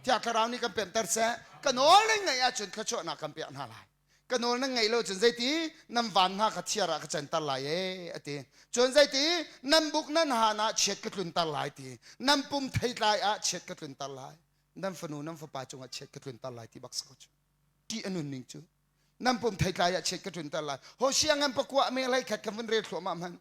Thiang Thlarau nih kan pemter seh ka nawl nan ngaih ahcun thluachuahnak kan pek hna lai ka nawl nan ngaih lo cun zeiti nan van hna kha thiar ah ka canter lai ee a ti cun zeiti nan buk nan han ah chiat ka tlunter lai ti nan pum theitlai ah chiat ka tlunter lai nan fanu nan fapa cungah chiat ka tlunter lai ti bak si ko cu ṭih a nun ning cu nan pum theitlai ah chiat ka tlunter lai Hosea ngan pakua me hlei khat kan vun rel thluahmah hmanh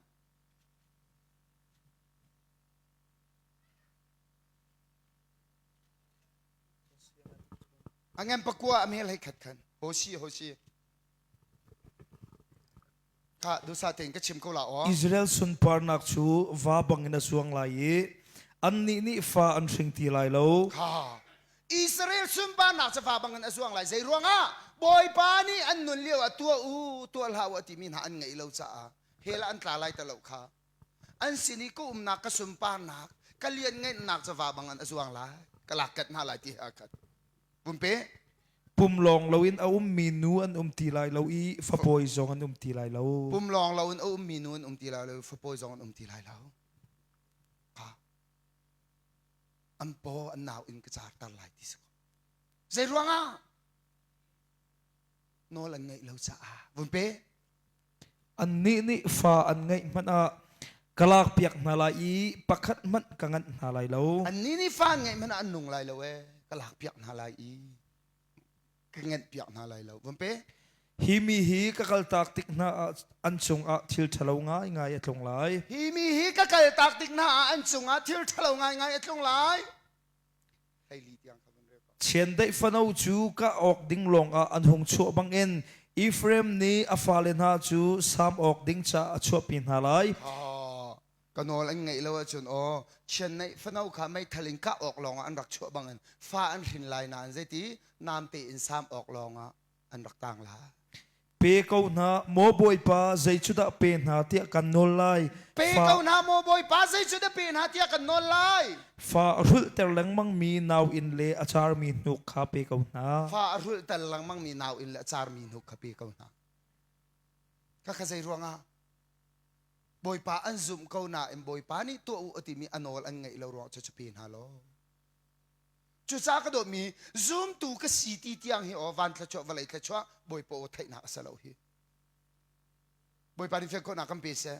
A ngan pakua a mel hei khat khan. Hosi hosi. Kha dusa tein ka chim ko la aw. Israel sunparnak cu va bangin a zuang lai i annih nih fa an hring ti lai lo. Kha Israel sunparnak cu va bangin a zuang lai. Zei ruangah? Bawipa nih an nun lio ah tuah u, tuah hlah u a timi hna an ngeih lo caah hell ah an tla lai ti lo kha. An sin i ka umnak ka sunparnak, ka lianngeihnak cu va bangin a zuang lai. Ka lak kat hna lai ti he aa khat. Pumpe. Pum lawng loin a ummi nu an um ti lai lo i fapawi zong an um ti lai lo. Pum lawng loin a ummi nu an um ti lai lo, fapawi zong an um ti lai lo. Kha. An paw an nau in ka carter lai ti si ko. Zei ruangah? Nawl an ngaih lo caah. Vun pe. Annih nih fa an ngeih hmanh ah ka lakpiak hna lai i pakhat hmanh ka nganh hna lai lo. Annih nih fa an ngeih hmanh ah an nung lai lo ee. Ka lakpiak hna lai i ka ngenhpiak hna lai lo. Van pe. Hi mi hi ka kaltak tik hna ah an cungah thil ṭhalo ngaingai a tlung lai. Hi mi hi ka kaltak tik hna ah an cungah thil ṭhalo ngaingai a tlung lai. Chiandeih fano cu kah awk ding lawngah an hung chuah bangin Efraim nih a fale hna cu sam awk ding caah a chuahpi hna lai. Ka nawl an ngaih lo ahcun aw chiandeih fano kha meithal in kah awk lawngah an rak chuah bangin fa an hrin lai nain zeiti namte in sam awk lawngah an rak tang lai. Pe ko hna, maw Bawipa, zei cu dah pe hna tiah kan nawl lai. Pe ko hna, maw Bawipa, zei cu dah pe hna tiah kan nawl lai. Fa a hrulhter lengmangmi nauinn le a carmi hnuk kha pe ko hna. Fa a hrulhter lengmangmi nauinn le a carmi hnuk kha pe ko hna. Khakha zei ruangah? Bawipa an zumh ko nain Bawipa nih tuah u a timi a nawl an ngaih lo ruangah cucu pe hna law. Cucaah ka dawtmi zumtu ka si ti tiang hi aw van thluachuah vawlei thluachuah Bawipa aw theihnak a si lo hi. Bawipa nih fian khawhnak kan pe seh.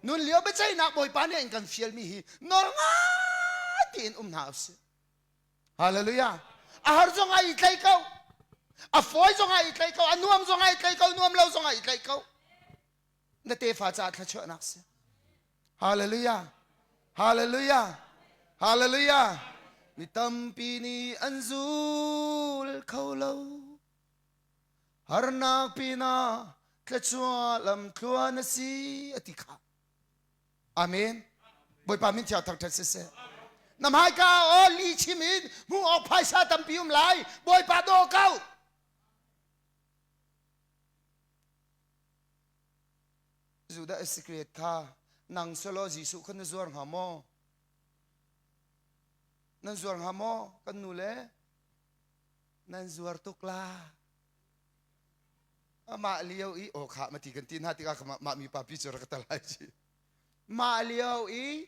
Nun lio biaceihnak Bawipa nih an kan fialmi hi nawl ngai tein um hna usih. Hallelujah. A har zong ah i tlai ko. A fawi zong ah i tlai ko. A nuam zong ah i tlai ko. Nuam lo zong ah i tlai ko. Na tefa caah thluachuahnak si. Hallelujah. Hallelujah. Hallelujah. Mi tampi nih an zul kho lo. Harnak pinah thluachuah lamthluan a si a ti kha. Amen. Bawipa min thiang thangṭhat siseh. Na hmaika aw li chim in hmuh awk phaisa tampi um lai. Bawipa daw ko. Judah Iskariot kha nang selaw Jesuh kha na zuar hnga maw? Nan zuar hnga maw kan nu le? Nan zuar tuk la. Amah lio i aw kha mati kan ti hna tikah mah mi pa pi cu rak ka tal lai ci. Mah lio i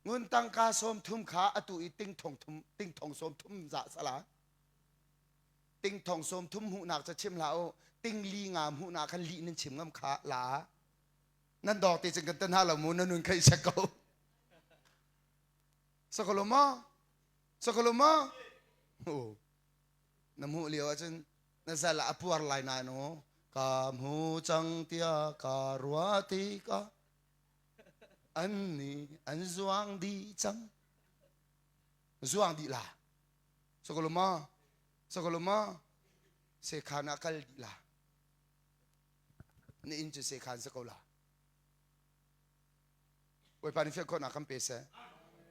ngun tangka sawm thum kha atu i ting thong thum ting thong sawm thum za sala. Ting thong sawm thum hmuhnak ca chim hlah u ting li nga hmuhnak khan lih nan chim ngam kha la nan dawk te cun kan tan ha lo mu na nun khei sek ko sakolo ma sakolo ma na hmuh lio ahcun na zal ah a puar lai na no ka hmu cang tiah ka ruah tikah an nih an zuang dih cang zuang dih la Sakaluma sakaluma sekhan ah kal dih la. Na inn cu sekhan si ko la. Bawipa nih fian khawhnak kan pe seh.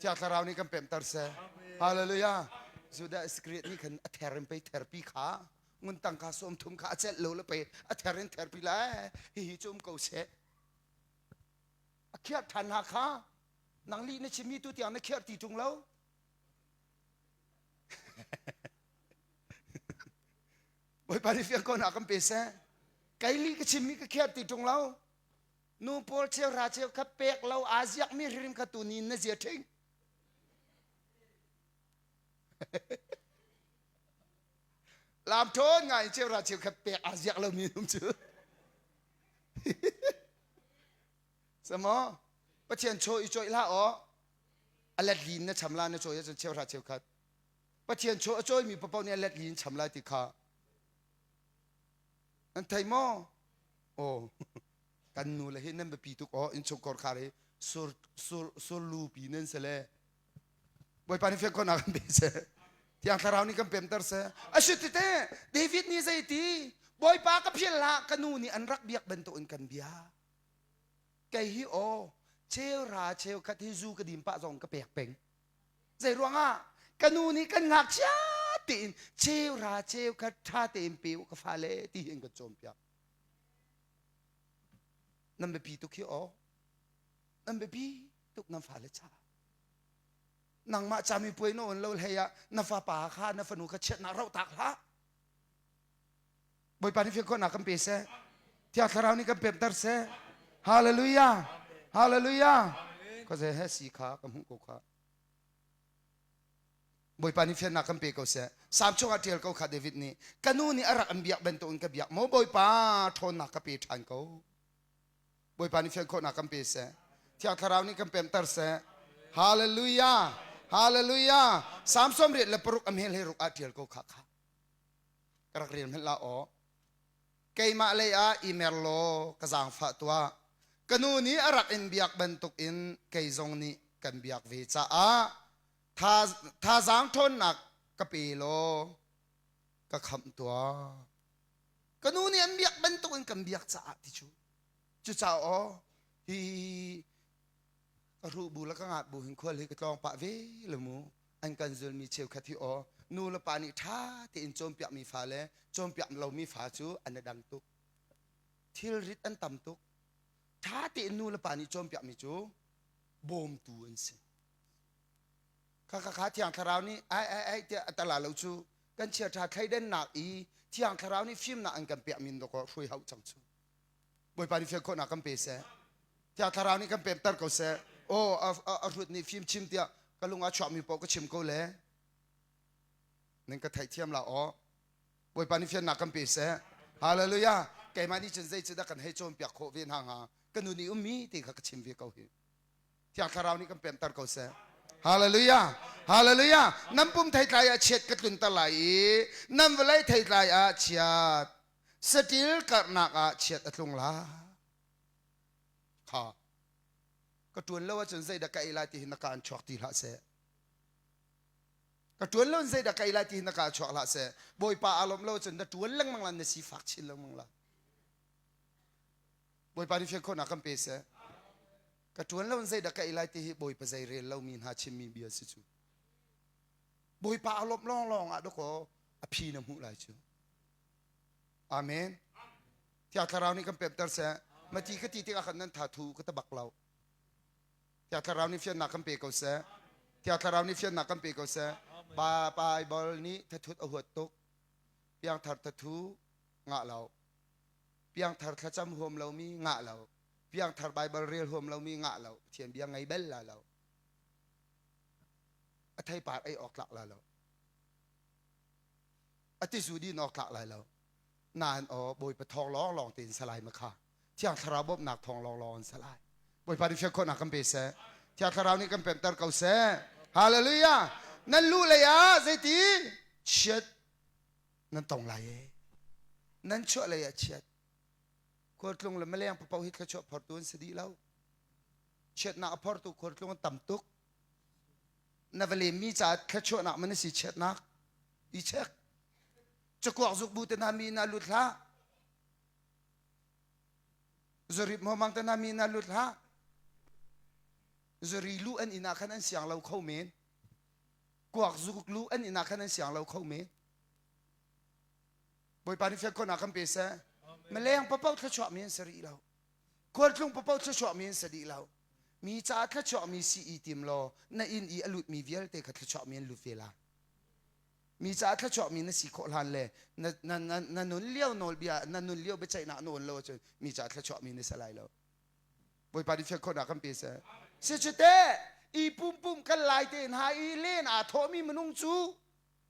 Thiang Thlarau nih kan pemter seh. Hallelujah. Judah Iscariot nih khan a ther in pei therpi kha ngun tangka sawm thum kha a celh lo le pei a ther in therpi lai hihi cu um ko seh. A khiar than hna kha nang lih na chimmi tu tiang na khiar ti ṭung lo. Bawipa nih fiang ko na kan pe seh. Kei li ka chimmi ka khiar ti ṭung lo. Nu pawl cheu ra cheu kha pek lo aa ziakmi hrim kha tu ni na zia ṭhing. Lam ṭhawn ngai cheu ra cheu kha pek aa ziak lomi num cu. Samo Pathian chaw i cawih hlah aw. A let lin na cham la na cawi ahcun cheuhra cheukhat. Pathian chaw a cawimi paoh nih a let lin cham lai ti kha nan thei maw? Aw kan nu le hi nan biapi tuk aw innchungkhar khar hi sur sur surlu pi nan si le Bawipa nih fiang khawhnak kan pe seh. Thiang Thlarau nih kan pemter seh. A si tete David nih zei ti Bawipa ka philh hlah ka nu nih an rak biak bantukin kan bia. Kei hi aw cheuhra cheukhat hi zu ka dim pah zong ka pek peng. Zei ruangah ka nu nih kan ngakchia tein cheuhra cheukhat ṭha tein pe u ka fale ti hin kan cawnpiak. Nan biapi tuk hi aw. Nan biapi tuk nan fale caah. Nangmah camipuai na on lo hlei ah na fapa kha na fanu kha chiatnak rauh tak hlah. Bawipa nih fiang khawhnak kan pe seh. Thiang Thlarau nih kan pemter seh. Hallelujah. Hallelujah. Khuazei he si kha ka hmuh ko kha. Bawipa nih fiannak kan pe ko seh. Salm chungah ṭial ko kha David nih ka nu nih a rak in biak bantukin ka biak maw Bawipa ṭhawnnak ka pe ṭhan ko. Bawipa nih fian khawhnak kan pe seh. Thiang Thlarau nih kan pemter seh. Hallelujah. Hallelujah. Salm 96 a hmel he ruk ah ṭial ko kha kha. Ka rak rel hmanh la aw. Keimah lei ah i mer law ka zaangfah tuah. Ka nu nih a rak in biak bantukin kei zong nih kan biak ve caah thazaang ṭhawnnak ka pe law ka khamh tuah. Ka nu nih an biak bantukin kan biak caah ti cu. Cucaah aw hi ka hruh bu le ka ngat bu hin khual hi ka tlawng pah ve le mu. An kan zulmi cheukhat hi aw nu le pa nih ṭha tein cawnpiakmi fa le cawnpiak lomi fa cu an i dang tuk. Thilrit an tam tuk. Ṭha tein nu le pa nih cawnpiakmi cu bawmtu an si. Kha kha kha Thiang Thlarau nih ai ai ai tiah a tala lo cu kan chiaṭha thleidannak i Thiang Thlarau nih fimnak an kan pekmi dawkaw hruai hauh cang cu. Bawipa nih fial khawhnak kan pe seh. Thiang Thlarau nih kan pemter ko seh. Aw a hrut nih fim chim tiah ka lung ah chuakmi paoh ka chim ko le. Nan ka theihthiam la aw. Bawipa nih fiannak kan pe seh. Hallelujah. Keimah nih cun zei cu dah kan hei cawnpiak khawh ve hna hnga. Ka nun i ummi ti kha ka chim ve ko hi. Thiang Thlarau nih kan pemter ko seh. Hallelujah. Hallelujah. Nan pum theitlai ah chiat ka tlunter lai i nan vawlei theitlai ah chiat saṭil karhnak ah chiat a tlung lai. Kha ka ṭuan lo ahcun zeidah ka ei lai ti hi na ka an chuak ti hlah seh. Ka ṭuan lo in zeidah ka ei lai ti hi na ka chuak hlah seh. Bawipa aa lawmh lo ahcun na ṭuan lengmang lai na sifak chin lengmang lai. Bawipa nih fian khawhnak kan pe seh. Ka ṭuan lo in zeidah ka ei lai ti hi Bawipa zei rel lomi hna chimmi bia si cu. Bawipa a lawmh lawnglawng ah dawkaw a phi na hmuh lai cu. Amen. Thiang Thlarau nih kan pemter seh. Mati ka ti tikah khan nan tha thu ka ta bak lo. Thiang Thlarau nih fiannak kan pe ko seh. Thiang Thlarau nih fiannak kan pe ko seh. Pa Bible nih thathut a huat tuk. Piangthar thathu ngah lo. Piangthar thlacam huam lomi ngah lo. Piangthar Bible rel huam lomi ngah lo. Pathian bia ngei bel la lo. A theipar ei awk tlak la lo. A tizu din awk tlak lai lo. Nain aw Bawipa thawng lawng lawng tein salai ma kha. Thiang Thlarau bawmhnak thawng lawng lawng in salai. Bawipa nih fian khawhnak kan pe seh. Thiang Thlarau nih kan pemter ko seh. Hallelujah. Nan lu lei ah zeiti chiat nan tong lai e. Nan chuah lei ah chiat. Khualtlung le maleng papoh hi thluachuah phortu an si dih lo. Chiatnak a phortu khualtlung an tam tuk. Na va lemmi caah thluachuahnak man a si chiatnak. I check. Cakuak zuk bu te hna mi na lut hlah. Zarip momang te hna mi na lut hlah. Zari lu an inn ah khan an siang lo kho men. Kuak zuk lu an inn ah khan an siang lo kho men. Bawipa nih fian khawhnak kan pe seh. Maleng papoh thluachuah mi an si rih lo. Khualtlung papoh thluachuah mi an si dih lo. Mi caah thluachuah mi si i tim law na inn i a lut mi vialte kha thluachuah mi an lut ve lai. Mi caah thluachuah mi na si khawh hlan le na, na, na, na nun lio nawlbia na nun lio biaceihnak na awn lo ahcun mi caah thluachuah mi na si lai lo. Bawipa nih fian khawhnak kan pe seh. Si cu teh i pum kan lai te hna i len aa thawhmi minung cu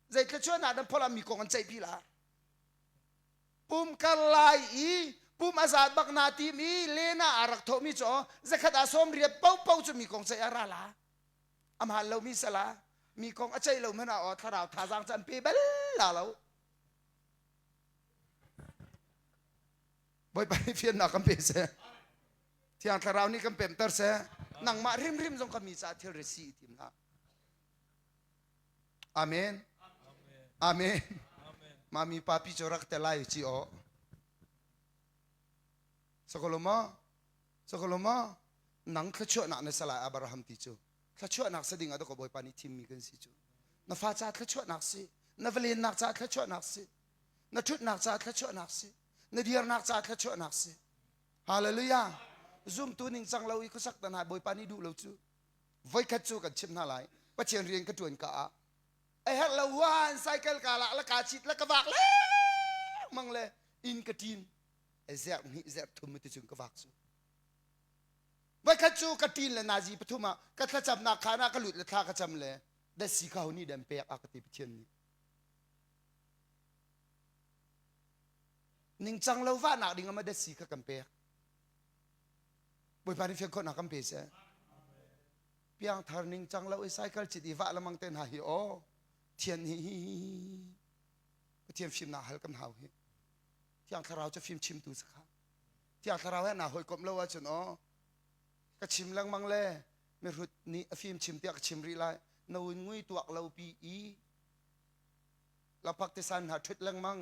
zei thluachuahnak nan pholh ah mi kong an ceihpi la. Pum kar lai i pum a zat bak na tim i len ah aa rak thawhmi cu zakhat ah sawm riat paohpaoh cu mi kong ceih a ra la. A hmaan lomi sala mi kong a ceih lo hmanh ah aw thlarau thazaang cu an pe bal la lo. Bawipa nih fiannak kan pe seh. Thiang Thlarau nih kan pemter seh. Nangmah hrimhrim zong ka mi caah thilri si i tim hlah. Amen. Amen. Mami papi cu rak te lai ci aw. Sakolo ma? Sakaloma nang thluachuahnak na salai Abraham ti cu thluachuahnak sa ding ah ka Bawipa nih thimmi kan si cu. Na fa ca thluachuahnak si, na valennak ca thluachuahnak si, na ṭhutnak ca thluachuahnak si, na dirnak ca thluachuahnak si. Hallelujah. Zumtu ning cang lo i khuasak tan hai Bawipa nih duh lo cu. Voikhat cu kan chimh hna lai. Pathian rian ka ṭuan ka ah a herh lo huan cycle ka la la ka chit la ka vak lengmang le inn ka ṭin zerh hnih zerh thum ti cun ka vak cu voikhat cu ka ṭin le nazi pathum ah ka thlacamnak khaan ah ka lut le thla ka cam le datsi kha ho nih dan pek a ka ti Pathian nih ningcang lo vahnak ding ama datsi kha kan pek Bawipa nih fian khawhnak kan pe seh piangthar ningcang lo i cycle cit i vah lamang te hna hi aw thian hi hi Pathian fimnak hal kan hau hi Thiang Thlarau cu fim chimtu si kha. Thiang Thlarau he naa hawikomh lo ahcun aw ka chim lengmang le mihrut nih a fim chim tiah ka chim rih lai. Na un ngui tuak lo pi i lapak tisan hna ṭhut lengmang.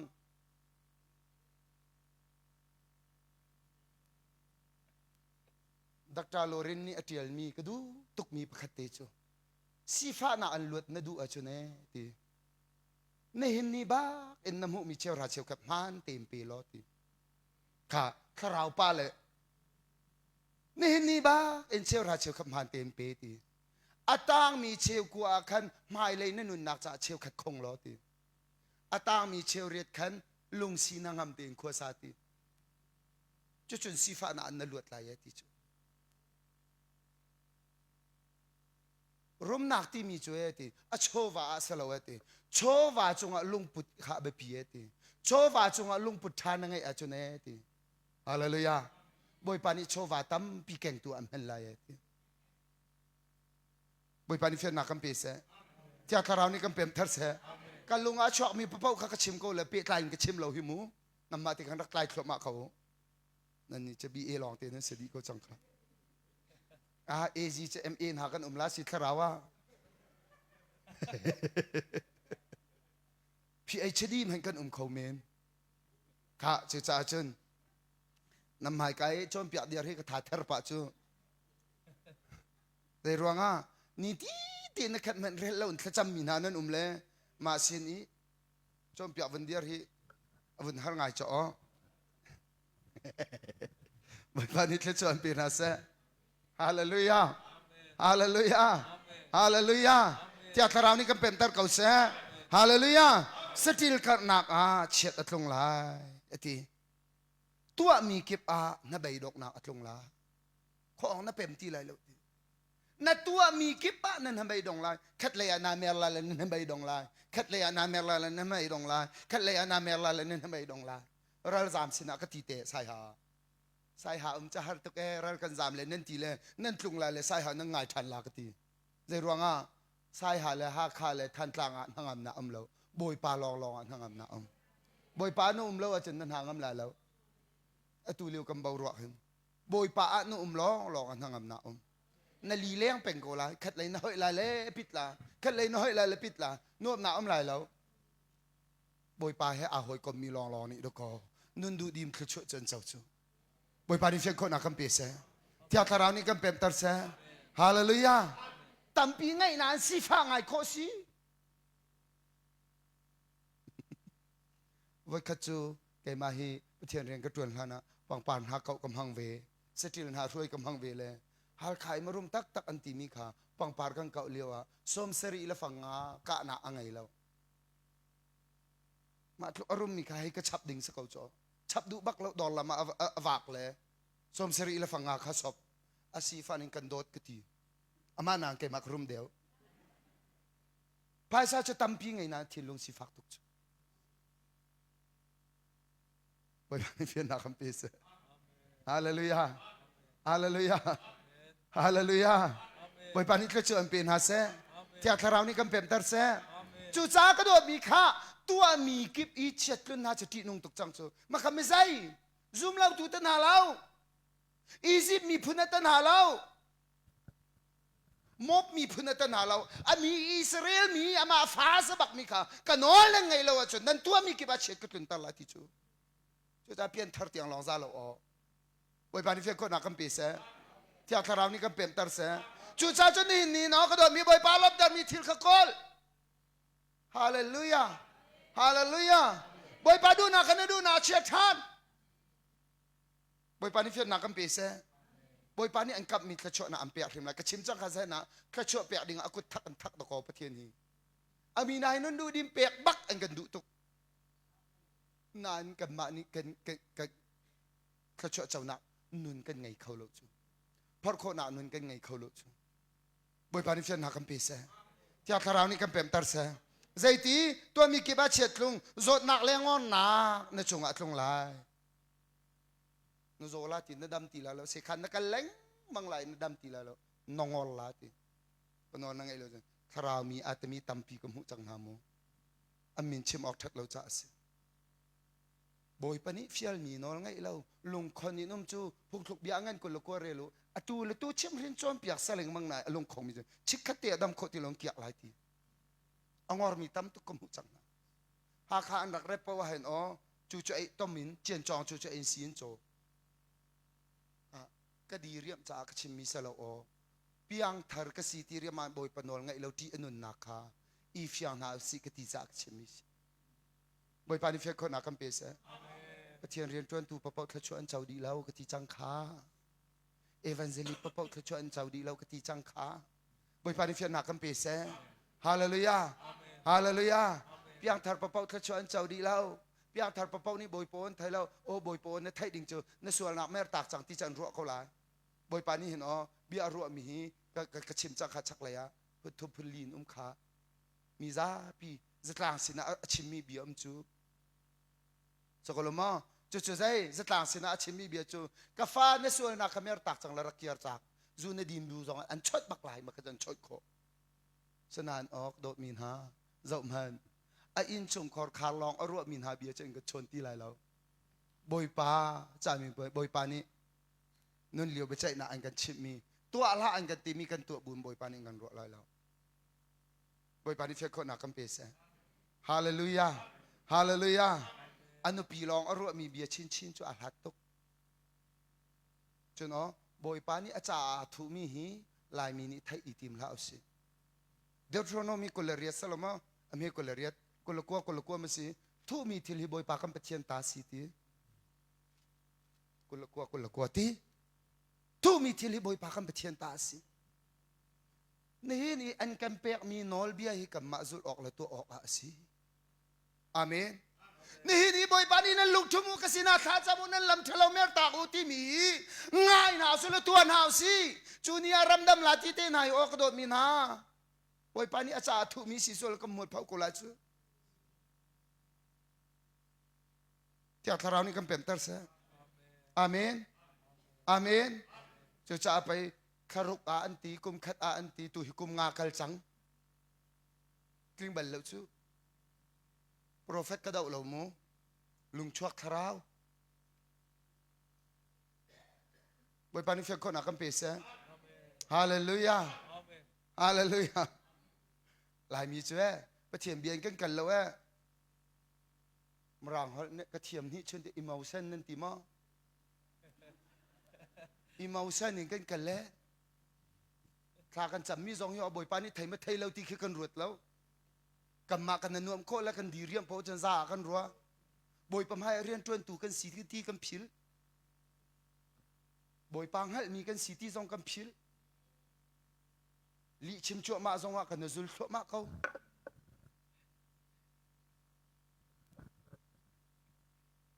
Dr. Lorin nih a ṭialmi ka duh tukmi pakhat te cu sifahnak an luat na duh ahcun ee ti. Nihin ni bak in na hmuhmi cheuhra cheukhat hmaan tein pe law ti kha thlarau pa le nihin ni bak in cheuhra cheukhat hmaan tein pe ti a tangmi cheukua ah khan hmailei na nunnak caah cheukhat khong law ti a tangmi cheuriat khan lungsi na ngam tein khuasa ti cucun sifahnak an na luat lai e ti cu Rumnak timi cu e ti a chawva ah si lo e ti chawva cungah lungput kha a biapi e ti chawva cungah lungput ṭha na ngeih ahcun e ti hallelujah Bawipa nih chawva tampi kengtu an hman lai e ti Bawipa nih fiannak kan pe seh Thiang Thlarau nih kan pem thar seh ka lung ah chuakmi papoh kha ka chim ko le pehtlai in ka chim lo hi mu namah ti kan rak tlai thluahmah ko nan nih cu BA lawng te nan si dih ko cang kha Ah, AZ cu MA hna kan um la si thlarau ah. PhD hmanh kan um kho men. Kha cucaah cun nam hmai kai cawnpiak diar hi ka tha ther pah cu. Zei ruangah ni ti te na khat hmanh rel lo in thlacam mi hna nan um le mah sin i cawnpiak vun diar hi a vun har ngai chaw. Bawipa nih thluachuah an pe hna seh. Hallelujah. Hallelujah. Hallelujah. Tiah thlarau nih kan pemter ko seh. Hallelujah. Satil karhnak ah chiat a tlung lai a ti. Tuahmi kip ah na beidoknak a tlung lai. Khuaawng na pem ti lai lo ti. Na tuahmi kip ah nan hnabei dong lai. Khat lei ah naa mer lai le nan hnabei dong lai. Khat lei ah naa mer lai le nan hnabei dong lai. Khat lei ah naa mer lai le nan hnabei dong lai. Ralzam sinah ka ti te saiha. Saiha um ca har tuk ee ral kan zam le nan ti le nan tlung lai le saiha nan ngai ṭhan la ka ti. Zei ruangah Saiha le Hakha le Thantlang ah hnangamnak um lo. Bawipa lawnglawng ah hnangamnak um. Bawipa na um lo ahcun na hna ngam lai lo. Atu lio kan boruak hin. Bawipa ah na um lawnglawng ah hnangamnak um. Na li leng peng ko lai. Khat lei na hoih lai le pit la. Khat lei na hoih lai le pit la. Nuamnak um lai lo. Bawipa he aa hawikommi lawnglawng nih dakaw nun duhdim thluachuah cu an co cu. Bawipa nih fian khawhnak kan pe seh. Thiang Thlarau nih kan pemter seh. Hallelujah. Tampi ngaih nain sifah ngai khawh si. Voikhat cu keimah hi Pathian rian ka ṭuan hlan ah pangpar hna kauh ka hmang ve, saṭil hna hruai ka hmang ve le Halkha i marum taktak an timi kha pangpar kan kauh lio ah sawm sarih le fang nga kahnak a ngei lo. Mah tluk a rummi kha hei ka chap ding si ko cu. Chap duh bak lo dawr lam ah a vak le sawm sarih le fanga kha sop. A si fan in kan dawt ka ti. Amah nain keimah ka rum deuh. Phaisa cu tampi ngei nain thinlung sifak tuk cu. Bawipa nih fiannak kan pe seh. Hallelujah. Hallelujah. Hallelujah. Bawipa nih thluachuah an pe hna seh. Thiang Thlarau nih kan pemter seh. Cucaah ka dawtmi kha tuahmi kip i chiat tlun hna cu ṭihnung tuk cang cu. Maka mizei zum lo tu te hna lo. Egypt miphun a te hna lo. Moab miphun a tan hna lo. A mi Israel mi amah fa sa bakmi kha ka nawl nan ngaih lo ahcun nan tuahmi kip ah chiat ka tlunter lai ti cu. Cucaah pianthar tiang lawng za lo aw. Bawipa nih fian khawhnak kan pe seh. Thiang Thlarau nih kan pemter seh. Cucaah cun nihin ni na ka dawtmi Bawipa lawmhtermi thil kha kawl. Hallelujah. Hallelujah. Bawipa duhnak kha na duhnak a chia ṭhan. Bawipa nih fiannak kan pe seh. Bawipa nih an kamhmi thluachuahnak an pek hrim lai. Ka chim cang kha seh na thluachuah pek ding ah a kut thak an thak dakaw Pathian hi. Amina hi nun duh dim pek bak an kan duh tuk. Nain kanmah nih kan kan kan thluachuah conak nun kan ngei kho lo cu. Phorh khawhnak nun kan ngei kho lo cu. Bawipa nih fiannak kan pe seh. Thiang Thlarau nih kan pemter seh. Zeiti tuahmi kip ah chiat tlung zawtnak le ngornak na cungah tlung lai. Na zaw la ti na dam ti la lo sekhan na kal lengmang lai na dam ti la lo na ngor la ti. Panaw na ngeih lo cun thlarau mi a timi tampi ka hmuh cang hna mu. An min chim awk ṭhat lo caah a si. Bawipa nih fialmi nawl ngaih lo lungkhon in um cu phungthluk bia ngan kul le kua rel u atu le tu chimhrin cawnpiak salengmang nai a lungkhong mi cu chikkhat te a dam khawh ti lo kiak lai ti a ngormi tam tuk ka hmuh cang hna Hakha an rak rep poah hin aw cu cu ei tom in ciancawng cu cu ein si in caw ka di riam caah ka chimmi salo aw piangthar ka si ti riam ah Bawipa nawl ngaih lo ṭih a nunnak kha i fiang hna usih ka ti caah ka chimmi si Bawipa nih fian khawhnak kan pe seh. Pathian rianṭuantu papaoh thluachuah an co dih lo ka ti cang kha. Evangelist papaoh thluachuah an co dih lo ka ti cang kha. Bawipa nih fiannak kan pe seh. Hallelujah. Hallelujah. Piangthar papaoh thluachuah an co dih lo. Piangthar papaoh nih Bawipa an thei lo. Aw Bawipa na theih ding cu na sualnak mertak cang ti cu an ruah ko lai. Bawipa nih hin aw bia a ruahmi hi ka, ka, ka chim cang kha chaklei ah phun thum phun li in um kha mi zapi zatlang sinah a chimmi bia um cu Sokolo maw cucu zei zatlang sinah a chimmi bia cu ka fa na sualnak kha mertak cang la rak kiar cak zu na dim bu zong an choih bak lai ma kha an choih khawh sanan awk dawtmi hna zoh hmanh a inn chungkhor khar lawng a ruahmi hna bia cu in ka chawn ti lai lo bawipa cami bawipa nih nun lio biaceihnak an kan chimhmi tuah hlah an kan timi kan tuah bun bawipa nih kan ruah lai lo Bawipa nih fian khawhnak kan pe seh. Hallelujah. Hallelujah. A nupi lawng a ruahmi bia chinchin cu a hlat tuk. Cun aw, Bawipa nih a caah aa thuhmi hi Laimi nih theih i tim hlah usih. Deuteronomy 28 Salomo a hme 28 29 29 ma si thuhmi thil hi Bawipa kan Pathian ta si ti 29 29 ti thuhmi thil hi Bawipa kan Pathian ta a si. Nihin i an kan pekmi nawlbia hi kanmah zulh awk le tuah awk ah a si. Amen. Nihin i Bawipa nih nan lungṭhum u ka sinah thla cam u nan lam ṭhalo mertak u timi hi ngai hna usih law tuah hna usih. Cu ni ah ramdam la ti te hna hi aw ka dawtmi hna. Bawipa nih a caah thuhmi si sual kan mualpho ko lai cu. Tiang Thlarau nih kan pemter seh. Amen. Amen. Cucaah pei thlaruk ah an ti kum khat ah an ti tu hi kum nga kal cang tling bal lo cu profet ka doh lo mu lungchuak thlarau Bawipa nih fian khawhnak kan pe seh hallelujah hallelujah Laimi cu eh Pathian bia in kan kal lo eh Mirang holh ka thiam hnih chun te emotion nan ti maw Emotion in kan kal le thla kan cammi zong hi Bawipa nih thei ma thei lo ti khi kan ruat lo. Kanmah kan nuam khawh le kan diriam poh cun za ah kan ruah. Bawipa hmai ah rianṭuantu kan si ti kan phil. Bawipa hngalhmi kan si ti zong kan phil. Lih chim cuahmah zong ah kan zul thluahmah ko.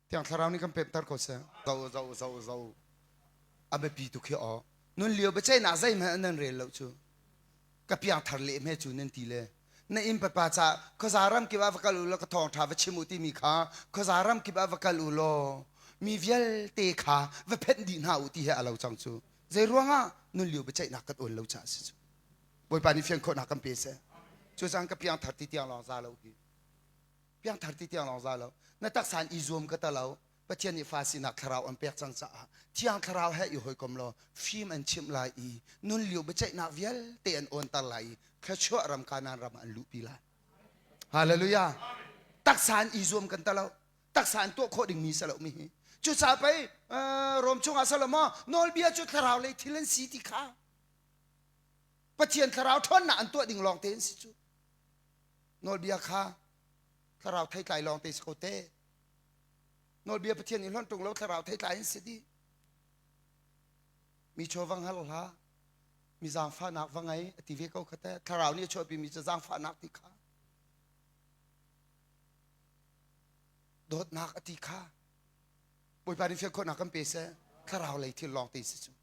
Thiang Thlarau nih kan pemter ko seh. Zo zo zo zo a biapi tuk hi aw. Nun lio biaceihnak zeihmanh nan rel lo cu. Ka piangthar leh hme cu nan ti le. Na inn papa ca khuaza ram kip ah va kal u law ka thawngṭha va chim u timi kha khuaza ram kip ah va kal u law mi vialte kha va phenh dih hna u ti he a lo cang cu. Zei ruangah nun lio biaceihnak kan awn lo caah a si cu. Bawipa nih fian khawhnak kan pe seh. Cucaah ka piangthar ti tiang lawng za lo hi. Piangthar ti tiang lawng za lo. Na taksa in i zuam ka ta lo. Pathian nih fa sinak thlarau an pek cang caah Thiang Thlarau he i hawikom law fim an chimh lai i nun lio biaceihnak vialte an awnter lai i thluachuah ram Kanaan ram ah an luhpi lai. Hallelujah. Taksa in i zuam kan ta lo. Taksa in tuah khawh dingmi si lo mi hi. Cucaah pei Rom chungah Salomo nawlbia cu thlarau lei thil an si ti kha Pathian thlarau ṭhawnnak an tuah ding lawng te an si cu. Nawlbia kha thlarau theitlai lawng te si ko te. Nawlbia Pathian nih hlonh ṭung lo thlarau theitlai an si dih. Mi chaw va hngal hlah, mi zaangfahnak va ngei a ti ve ko kha teh. Thlarau nih a chuahpimi cu zaangfahnak ti kha. Dawtnak a ti kha. Bawipa nih fian khawhnak kan pe seh. Thlarau lei thil lawng te si cu.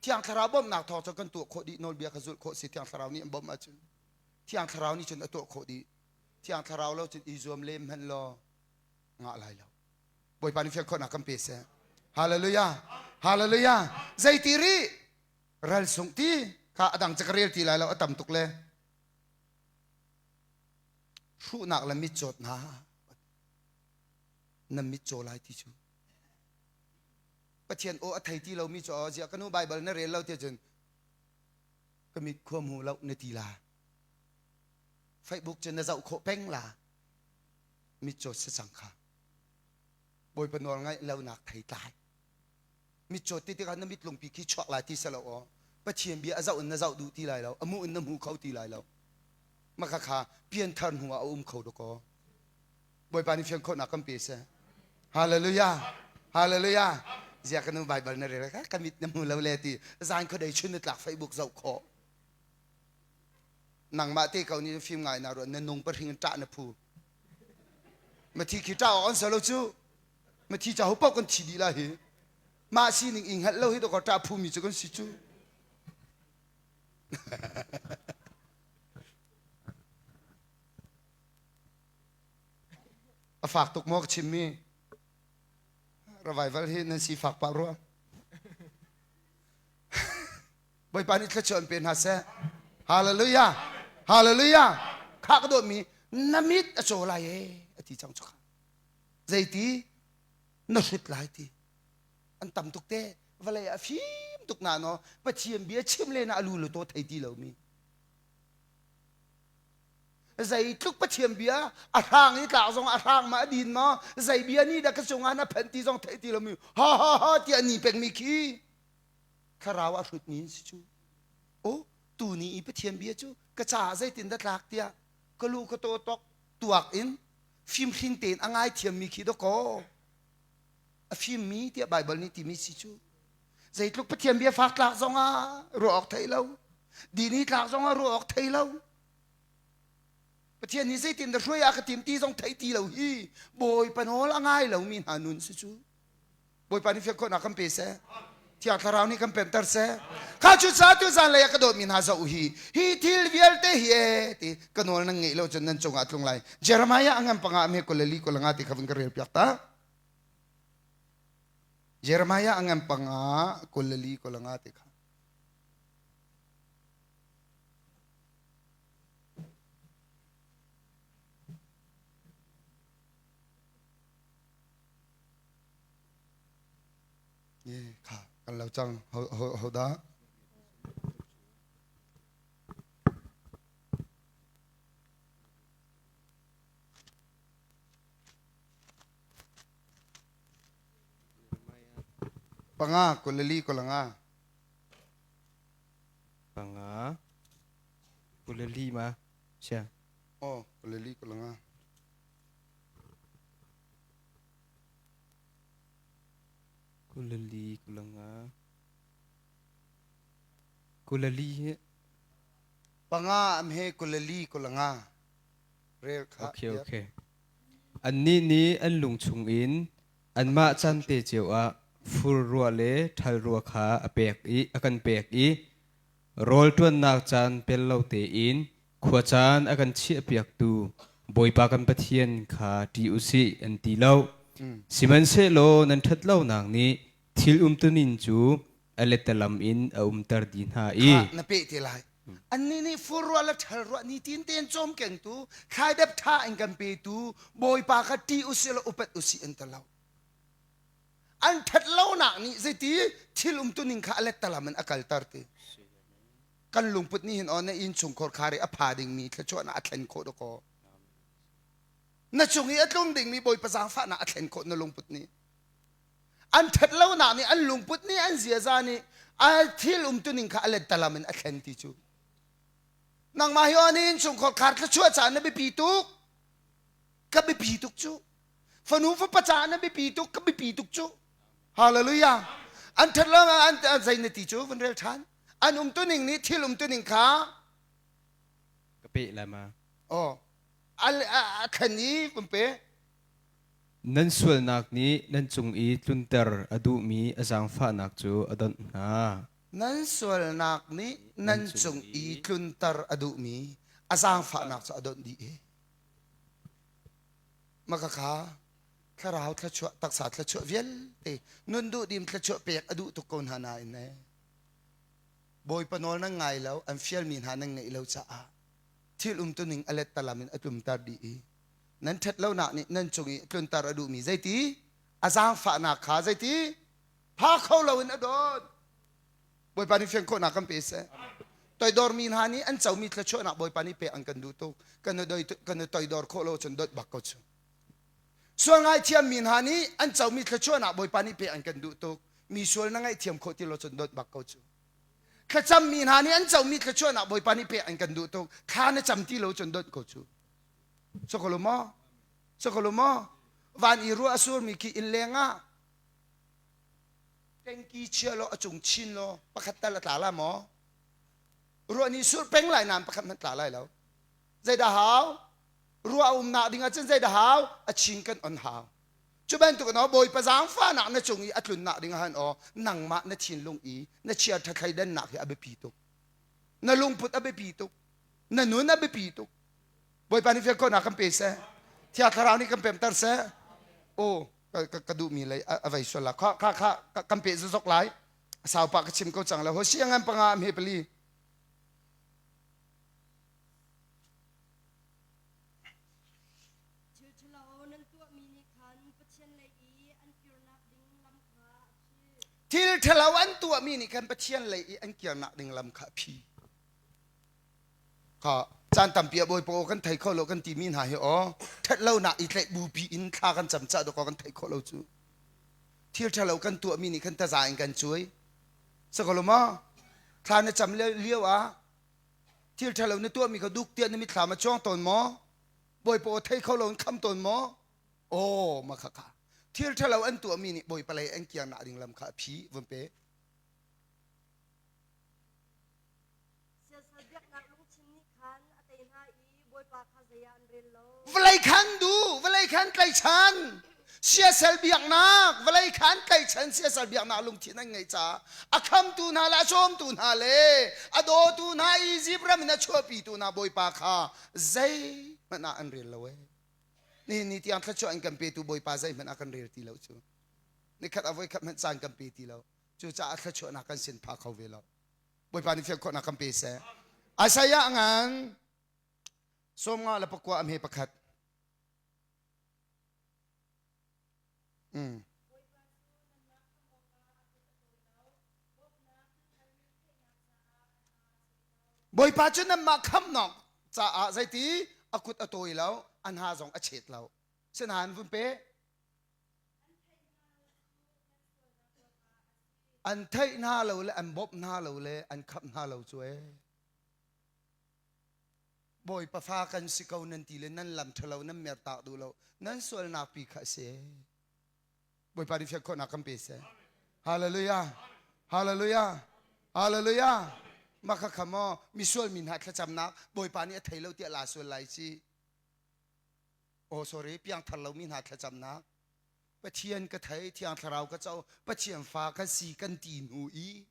Thiang Thlarau bawmhnak thawng cun kan tuah khawh dih nawlbia kha zulh khawh si Thiang Thlarau nih an bawmh ahcun. Thiang Thlarau nih cun a tuah khawh dih. Thiang Thlarau lo cun i zuam lem hmanh law ngah lai lo. Bawipa nih fian khawhnak kan pe seh. Hallelujah. Hallelujah. Zeiti rih? Ral sung ti kha a dang cu ka rel ti lai lo a tam tuk le. Hruhnak le mitcawt hna na mitcaw lai ti cu. Pathian aw a thei ti lomi cu aw ziah ka nu Baibal na rel lo tiah cun ka mit khua hmu lo na ti la. Facebook cu na zoh khawh peng la. Mitcaw si cang kha. Bawipa nawl ngaih lonak thei tlai. Mitcaw ti tikah na mit lungpi khi chuak lai ti selo aw. Pathian bia a zoh in na zoh duh ti lai lo. A mu in na hmu kho ti lai lo. Maka kha pianthar hnu ah a um kho dawkaw. Bawipa nih fian khawhnak kan pe seh. Hallelujah. Hallelujah. Zia ka nu Bible na rel ka ka mit na hmu lo le ti zan khuadei chun na tlak Facebook zoh khawh. Nangmah te ko nih fim ngai na ruah na nung pahring in ṭah na phu. Mathi khi ṭah awk an so lo cu. Mathi ca ho paoh kan thi dih la hi. Mah sining i hngalh lo hi dawkaw ṭah phu mi cu kan si cu. A fak tuk maw ka chimmi? Revival hi nan si fak pah rua. Bawipa nih thluachuah an pe hna seh. Hallelujah. Hallelujah. Kha ka dawtmi na mit a caw lai ee a ti cang cu kha. Zeiti na hrut lai ti. An tam tuk te vawlei a fim tuk na no Pathian bia chim le na alu lu to thei ti lomi. Zeitluk Pathian bia a hrang i tlak zong a hrang ma a din maw zei bia nih dah ka cungah na phanh ti zong theih ti lomi ha ha ha tiah ni pengmi khi thlarau a hrutmi in si cu. O tu ni i Pathian bia cu ka caah zeitin dah tlak tiah ka lu ka taw tok tuak in fimhring tein a ngaithiammi khi dawkaw a fimmi tiah Baibal nih timi si cu. Zeitluk Pathian bia fak tlak zongah ruah awk thei lo dini tlak zongah ruah awk thei lo Pathian nih zeitin dah hruai a ka tim ti zong theih ti lo hi Bawipa nawl a ngai lomi hna nun si cu. Bawipa nih fian khawhnak kan pe seh. Thiang Thlarau nih kan pemter seh. Kha cu ca tu zan lei ah ka dawtmi hna zoh hi hi thil vialte hi e ti ka nawl nan ngeih lo cun nan cungah tlung lai. Jeremiah a ngan panga me kulali kulanga ti kha vun ka rel piak ta. Jeremiah a ngan panga kulali kulanga ti kha. Kha kan lo cang ho ho ho dah panga kulali kulanga Panga. 25 sia. Oh, 24 25. 24 25. 24 hi. Panga am he 24 25. Rel kha. Okay, okay. Annih nih an lung chungin anmah caan te cio ah fur ruah le ṭhal ruah kha a pek i a kan pek i rawl ṭuannak caan pel lo tein khua caan a kan chiahpiaktu Bawipa kan Pathian kha ṭih u sih an ti lo. Sihmanhsehlaw nan ṭhat lonak nih thil umtuning cu a lettalam in a umter dih hna i Kha na peh te lai. Annih nih fur ruah le ṭhal ruah nitin tein cawmkengtu, thlaidep ṭha in kan petu Bawipa kha ṭih usih law upat usih an ti lo. An ṭhat lonak nih zeiti thil umtuning kha a lettalam in a kalter ti. Kan lungput nih hin aw na innchungkhar khar i a pha dingmi thluachuahnak a thlen khawh dawkaw. Na cung i a tlung dingmi Bawipa zaangfahnak a thlen khawh na lungput nih. An ṭhat lonak nih an lungput nih an ziaza nih a thil umtuning kha a lettalam in a thlen ti cu. Nangmah hi aw nih innchungkhar khar thluachuah caah na biapi tuk. Ka biapi tuk cu. Fanu fapa caah na biapi tuk, ka biapi tuk cu. Hallelujah. An ṭhat lo an zei na ti cu vun rel ṭhan. An umtuning nih thil umtuning kha ka peh lai ma. Oh, a thlen i vun pe. Nan sualnak nih nan cung i tlunter a duhmi a zaangfahnak cu a donh hna. Nan sualnak nih nan cung i tlunter a duhmi a zaangfahnak cu a donh dih i. Makakha thlarau thluachuah taksa thluachuah vialte nun duhdim thluachuah pek a duh tuk ko hna nain ee Bawipa nawl nan ngai lo an fialmi hna nan ngeih lo caah thil umtuning a lettalam in a tlumter dih i nan ṭhat lonak nih nan cung i tlunter a duhmi zeiti a zaangfahnak kha zeiti pha kho loin a dawt Bawipa nih fian khawhnak kan pe seh toidormi hna nih an comi thluachuahnak Bawipa nih pek an kan duh tuk kan kan i toidor khawh lo cun dawt bak ko cu sual ngaithiammi hna nih an comi thluachuahnak Bawipa nih pek an kan duh tuk mi sual na ngaihthiam khawh ti lo cun dawt bak ko cu thlacammi hna nih an comi thluachuahnak Bawipa nih pek an kan duh tuk thla na cam ti lo cun dawt ko cu Sokolo maw? Sokolo maw? Van i ruah a surmi khi inn leng ah tengki chia law a cung chin law pakhat tal a tla la maw? Ruah nih sur peng lai nain pakhat hmanh tla lai lo. Zeidah hau? Ruah a umnak ding ahcun zeidah hau? A chin kan on hau. Cu bantuk in aw Bawipa zaangfahnak na cung i a tlunnak ding ahhan aw nangmah na thinlung i na chia ṭha thleidannak hi a biapi tuk. Na lungput a biapi tuk. Na nun a biapi tuk. Bawipa nih fian khawhnak kan pe seh. Thiang Thlarau nih kan pemter seh. Aw ka duhmi lei a vei sual la. Kha kha kha kan pe zok lai. Sau pa ka chim ko cang la. Hosia ngan panga am he pali. Thil ṭhalo an tuahmi nih khan Pathian lei i an kirnak ding lam kha a phi. Kha caan tampi ah Bawipa aw kan thei kho lo kan timi hna hi aw ṭhatlonak i tlaih bupi in thla kan cam cah dawkaw kan theih khawh lo cu. Thil ṭhalo kan tuahmi nih khan taza in kan cuai. Sakolo maw? Thla na cam lio ah thil ṭhalo na tuahmi kha duk tiah na mitthlam a cuang tawn maw? Bawipa aw thei kho lo in kham tawn maw? Aw ma kha kha. Thil ṭhalo an tuahmi nih Bawipa lei an kiangnak ding lam kha a phi vun pe. Siasal biaknak lungthin nih khan a tei hna i Bawipa kha zei ah an rel lo. Vawlei khan du, vawlei khan tlaichan. Siasal biaknak, vawlei khan tlaichan siasal biaknak lungthin an ngeih caah a khamtu hna le a cawmtu hna le a dawtu hna Izipt ram in a chuahpitu hna Bawipa kha zeihmanh ah an rel lo ee. Nihin ni tiang thluachuah in kan petu Bawipa zeihmanh ah kan rel ti lo cu. Nikhat a voikhat hmanh caan kan pe ti lo. Cucaah thluachuahnak kan sin pha kho ve lo. Bawipa nih fian khawhnak kan pe seh. Isaiah ngan 51 le pakua a hme pakhat. Mm. Bawipa cu nanmah khamnak caah zeiti a kut a tawi lo, a hna zong a chet lo. Sinain vun pe. An theih hna lo le an bawmh hna lo le an khamh hna lo cu ee. Bawipa fa kan si ko nan ti le nan lam ṭhalo nan mertak duh lo nan sualnak pi kha a si. Bawipa nih fian khawhnak kan pe seh. Hallelujah. Hallelujah. Hallelujah. Mah kha kha maw misual mi hna thlacamnak Bawipa nih a thei lo tiah la sual lai ci. Oh sorry piangthar lomi hna thlacamnak Pathian ka thei, Thiang Thlarau ka co, Pathian fa ka si kan ti hnu i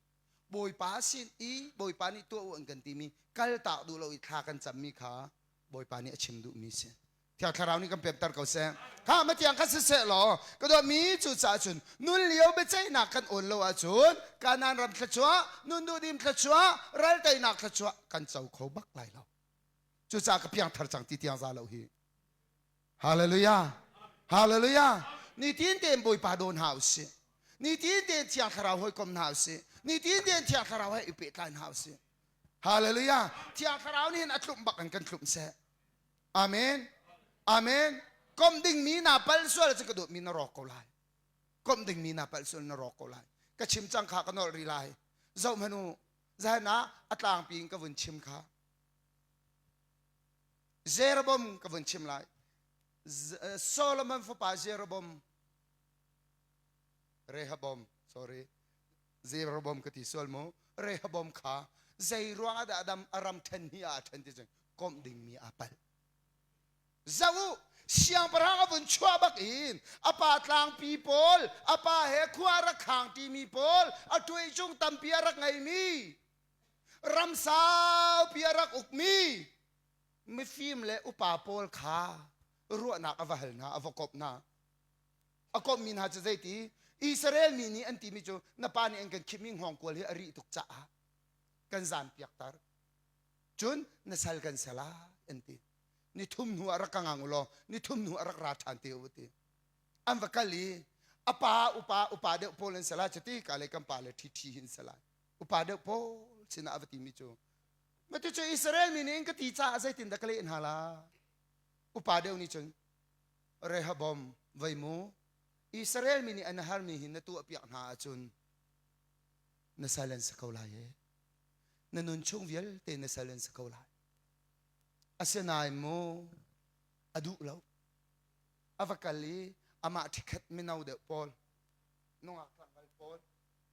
Bawipa sin i Bawipa nih tuah u an kan timi kaltak duh lo i thla kan cammi kha Bawipa nih a chim duhmi si. Thiang Thlarau nih kan pemter ko seh. Kha matiang kha siseh law ka dawtmi cu caah cun nun lio biaceihnak kan awn lo ahcun Kanaan ram thluachuah, nun duhdim thluachuah, ral teinak thluachuah kan co kho bak lai lo. Cucaah ka piangthar cang ti tiang za lo hi. Hallelujah. Hallelujah. Nitin tein Bawipa daw hna usih. Nitin tein Thiang Thlarau hawikom hna usih. Nitin tein Thiang Thlarau he i pehtlai hna usih. Hallelujah. Thiang Thlarau nih hin a tlumh bak in kan tlumh seh. Amen. Amen. Kom dingmi na pal sual cu ka dawtmi na rawk ko lai. Komh dingmi na palh sual na rawk ko lai. Ka chim cang kha ka nolh rih lai. Zoh hmanh u, zahan ah a tlangpi in ka vun chim kha. Jeroboam ka vun chim lai. Solomon fapa Jeroboam Rehoboam sorry Jeroboam ka ti sual mu Rehoboam kha zei ruang ah dah adam a ram ṭhen hi ah a ṭhen ti cun komh dingmi aa palh. Zoh u, siangpahrang a vun chuah bak in a pa tlangpi pawl, a pa he khua a rak khang ṭimi pawl, a ṭuihcung tampi a rak ngeimi, ram saupi a rak ukmi, mifim le upa pawl kha ruahnak a va hal hna, a va komh hna. A komhmi hna cu zeiti? Israel mi nih an timi cu na pa nih an kan khimmi hngawngkual hi a rih tuk caah kan zaampiakter. Cun na sal kan sal lai an ti. Ni thum hnu ah rak ka ngang u law ni thum hnu ah rak ra ṭhan te u ti. An va kal i a pa upa upa deuh pawl an si lai cuti ka le kan pa le ṭhi ṭhi hin si lai. Upa deuh pawl sinah a va timi cu mati cu Israel mi nih in ka ti caah zeitindah ka leh hna la? Upa deuh nih cun Rehoboam vei mu Israel mi nih an harmi hi na tuahpiak hna ahcun na sal an si ko lai e. Na nun chung vialte na sal an si ko lai. Asinain mu a duh lo. A va kal i amah ṭhikhat mino deuh pawl nungak tlangval pawl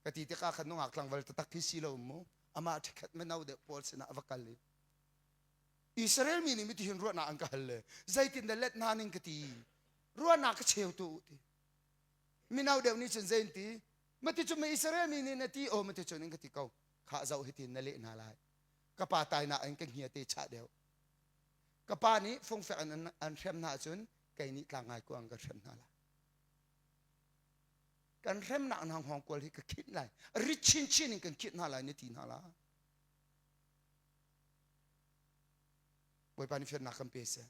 ka ti tikah khan nungak tlangval taktak khi si lo mu amah ṭhikhat mino deuh pawl sinah a va kal i Israel mi nih mitihin ruahnak an ka hal le zeitin dah let hna ning ka ti ruahnak ka cheu tu ti mino deuh nih cun zein ti mati cu ma Israel mi nih na ti aw mati cun in ka ti ko kha zoh hitin na leh hna lai ka pa tai na in ka hnia te chah deuh ka pa nih fungfek in an hrem hna ahcun kei nih tlang ngai kuang ka hrem hna lai kan hremnak hna hngawngkual hi ka khinh lai rit chinchin in kan khinh hna lai na ti hna la Bawipa nih fiannak kan pe seh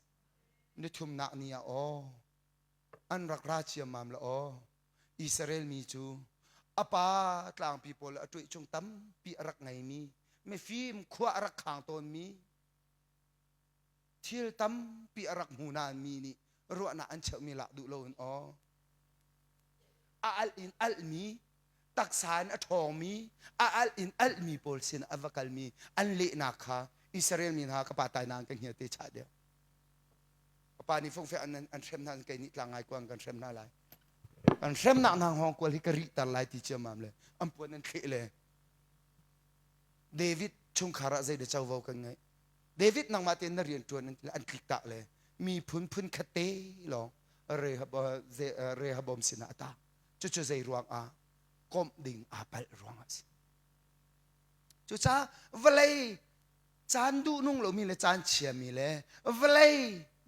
ni thumnak ni ah aw an rak ra ciammam la aw Israel mi cu a pa tlangpi pawl a ṭuih chung tampi a rak ngeimi mifim khua a rak khang tawnmi thil tampi a rak hmu nain mi nih ruahnak an cheuhmi lak duh loin aw a alh in alhmi taksa in a ṭhawngmi a alh in alhmi pawl sin a va kalmi an lehnak kha Israel mi hna ka pa tai nain ka hngil te chah deuh ka pa nih fungfek an an hrem hna kei nih tlang ngai kuang kan hrem hna lai kan hremnak hna hngawng kual hi ka rihter lai ti ciammam le an puan an thleh le David chungkhar ah zei da covo kan ngeih David nangmah tein na rian ṭuan an ti le an tlik tak le miphun phun khat te lawng Rehoboam sinah a ta cucu zei ruang ah komh ding aa palh ruang ah si cucaah vawlei caan duh nung lomi le caan chiami le vawlei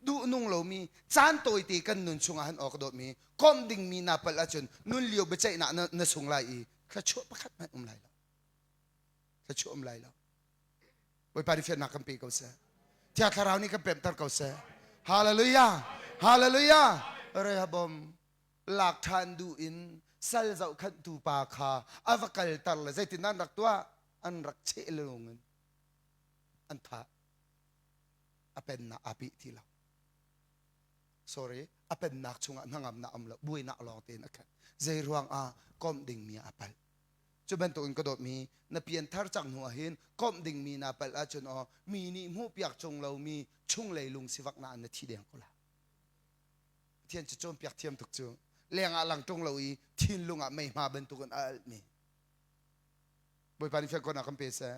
duh nung lomi caan tawite kan nun chungah han awk dawtmi komh dingmi naa palh ahcun nun lio biaceihnak na, na sung lai i thluachuah pakhat hmanh um lai lo thluachuah um lai lo Bawipa nih fiannak kan pe ko seh. Thiang Thlarau nih kan pemter ko seh. Hallelujah! Hallelujah! Rehoboam lak ṭhan duh in sal zohkhenhtu pa kha a va kalter le zeitin an rak tuah? An rak cheh lung in an thah. A pennak aa peh ti lo. Sorry, a pennak chungah hnangamnak um lo, buainak lawng tein a khat. Zei ruang ah komh dingmi a palh. Cu bantukin ka dawtmi na pianthar cang hnu ahhin komh dingmi naa palh ahcun aw mi nih hmuhpiak chung lomi chunglei lung sivak na na thi deng ko la. Pathian cu cawnpiak thiam tuk cu lengah lang ṭung lo i thinlung ah meihma bantukin a alhmi. Bawipa nih fiankhawhnak kan pe seh.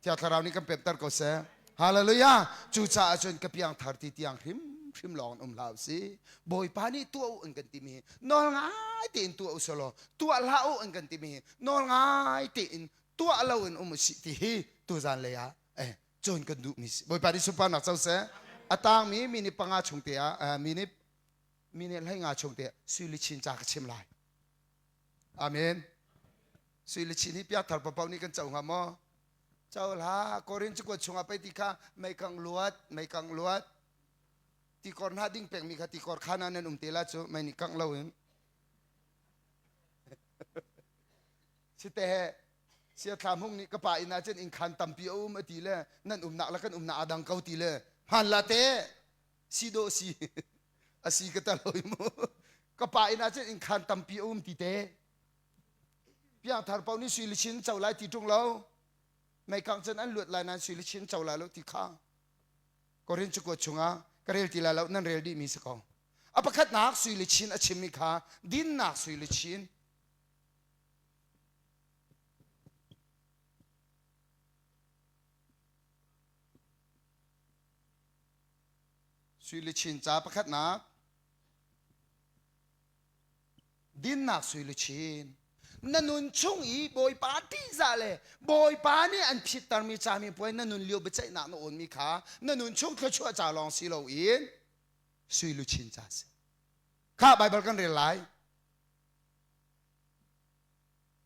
Thiang Thlarau nih kan pemter ko seh. Hallelujah! Cucaah cun ka piangthar ti tiang hrimhrim lawng in um hlah usih. Bawipa nih tuah u an kan timi hi nawl ngai tein tuah u selaw tuah hlah u an kan timi hi nawl ngai tein tuah lo in um usih ti hi tuzan lei ah eh, cawn kan duhmi si. Bawipa nih sunparnak co seh. A tangmi minute panga chung te ah eh, minute minute hlei nga chung te ah sui le chin ca ka chim lai. Amen. Sui le chin hi piangthar paoh nih kan co hnga maw? Co hlah Korin cakuat chungah pei ti kha meikang luat meikang luat tikor hna ding pekmi kha tikor khan ah nan um te la cu mei nih kangh loin site he siathlam hung nih ka pa inn ah cun inn khan tampi a um a ti le nan umnak le kan umnak aa dang ko ti le hmaan la te si dawh si a si ka ta loi mu. Ka pa inn ah cun innkhan tampi a um ti te. Piangthar paoh nih sui luchin co lai ti ṭung lo. Meikang cun an luat lai nain sui luchin co lai lo ti kha. Korin cakuat chungah ka rel ti lai lo nan rel dihmi si ko. A pakhatnak sui luchin a chimmi kha dinnak sui luchin. Sui luchin ca pakhatnak dinnak sui luchin na nun chung i Bawipa ṭihzah le Bawipa nih an phittermi camipuai na nun lio biaceihnak na awnmi kha na nun chung thluachuah ca lawng si loin sui luchin ca si. Kha Baibal kan rel lai.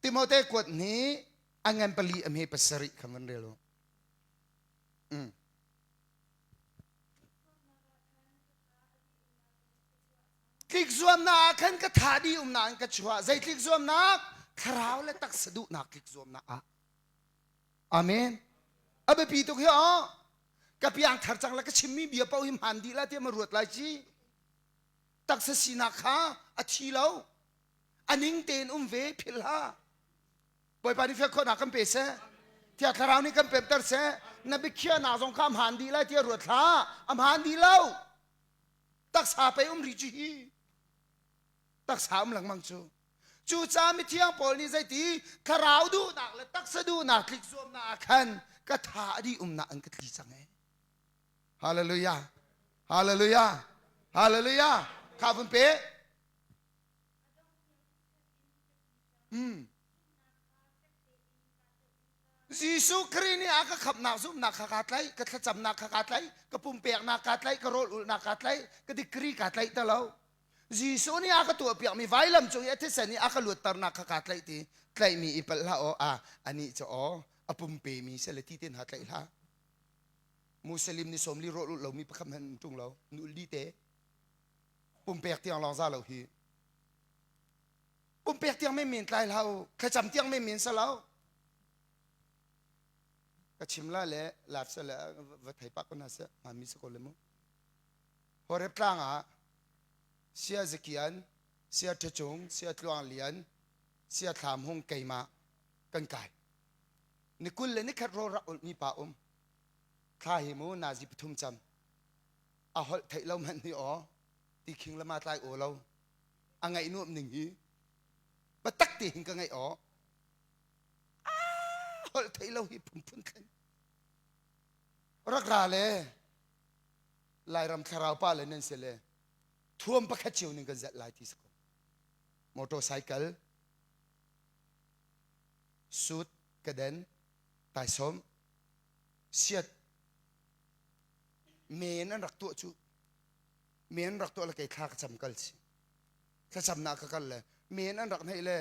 Timote kuat hnih a ngan pali a hme pasarih kha van rel u. Mm. Tlik zuamnak ah khan ka tha dih umnak in ka chuah. Zei tlik zuamnak? Thlarau le taksa duhnak tlik zuamnak ah. Amen. A biapi tuk hi aw. Ka piang thar cang la ka chimmi bia paoh hi hmaan dih la tiah ma ruat lai ci. Taksa sinak kha a thi lo. A ning tein um ve philh hlah. Bawipa nih fial khawhnak kan pe seh. Thiang Thlarau nih kan pemter seh. Na biakhiahnak zong kha a hmaan dih lai tiah ruat hlah. A hmaan dih lo. Taksa pei um rih cu hi. Taksa um lengmang cu. Cucaah mithiang Paul nih zeiti thlarau duhnak le taksa duhnak tlik zuamnak ah khan ka tha a dih umnak an ka tli cang ee. Hallelujah. Hallelujah. Hallelujah. Kha vun pe. Jesuh Khrih nih a ka khamhnak zumhnak kha kaa tlaih, ka thlacamnak kha kaa tlaih, ka pumpeknak kaa tlaih, ka rawl ulhnak kaa tlaih, ka degree kaa tlaih ti lo. Jesuh nih a ka tuahpiakmi vailam cung i a thisen i a ka luatternak kha kaa tlaih ti tlaihmi i palh hlah aw a anih cu aw a pumpemi sele ti te hna tlaih hlah. Muslim ni sawmli rawl ulh lomi pakhat hmanh an ṭung lo, an ulh dih te. Pumpek tiang lawng za lo hi. Pumpek tiang menmen tlai hlah u thlacam tiang menmen sa lo ka chim la le live sa le va thei pak ko na se hmami sa ko le mu Horeb tlang ah sia Zakian sia Ṭhacung sia Tluang Lian sia Thlam Hung keimah kan kai ni kul le nikhat rawl rak ulh mi pa um thla hi mu nazi pathum cam a holh theih lo hmanh hi aw ti khing lama tlai aw lo a ngaih nuam ning hi biatak te hin ka ngaih aw holh theih lo hi phunphun thlen rak ra le Lairam thlarau pa le nan si le thuam pakhat cio ning kan zelh lai ti si ko motorcycle suit kaden taisawm siat men an rak tuah cu men rak tuah le kei thla ka cam kal si thlacamnak ka kal le men an rak hneih le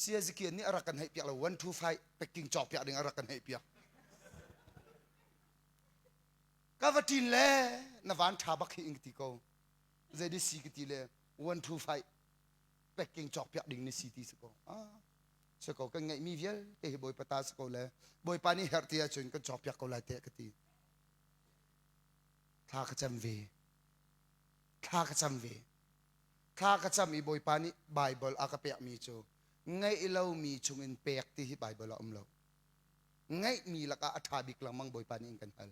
Siazikian nih a rak kan heih piak lo 1 2 5 packing cawk piak ding a rak kan heih piak ka va ṭin le na van ṭha bak hi in ka ti ko zei di si ka ti le 1 2 5 packing cawk piak ding ni si ti si ko ah si ko kan ngeihmi vialte hi bawipa ta si ko le bawipa nih herh ti ahcun kan cawk piak ko lai te ka ti thla ka cam ve thla ka cam ve thla ka cam i bawipa nih Baibal a ka pekmi cu ngeih lomi chungin pek ti hi Baibal ah um lo ngeihmi lakah a ṭha bik lengmang bawipa nih in kan hal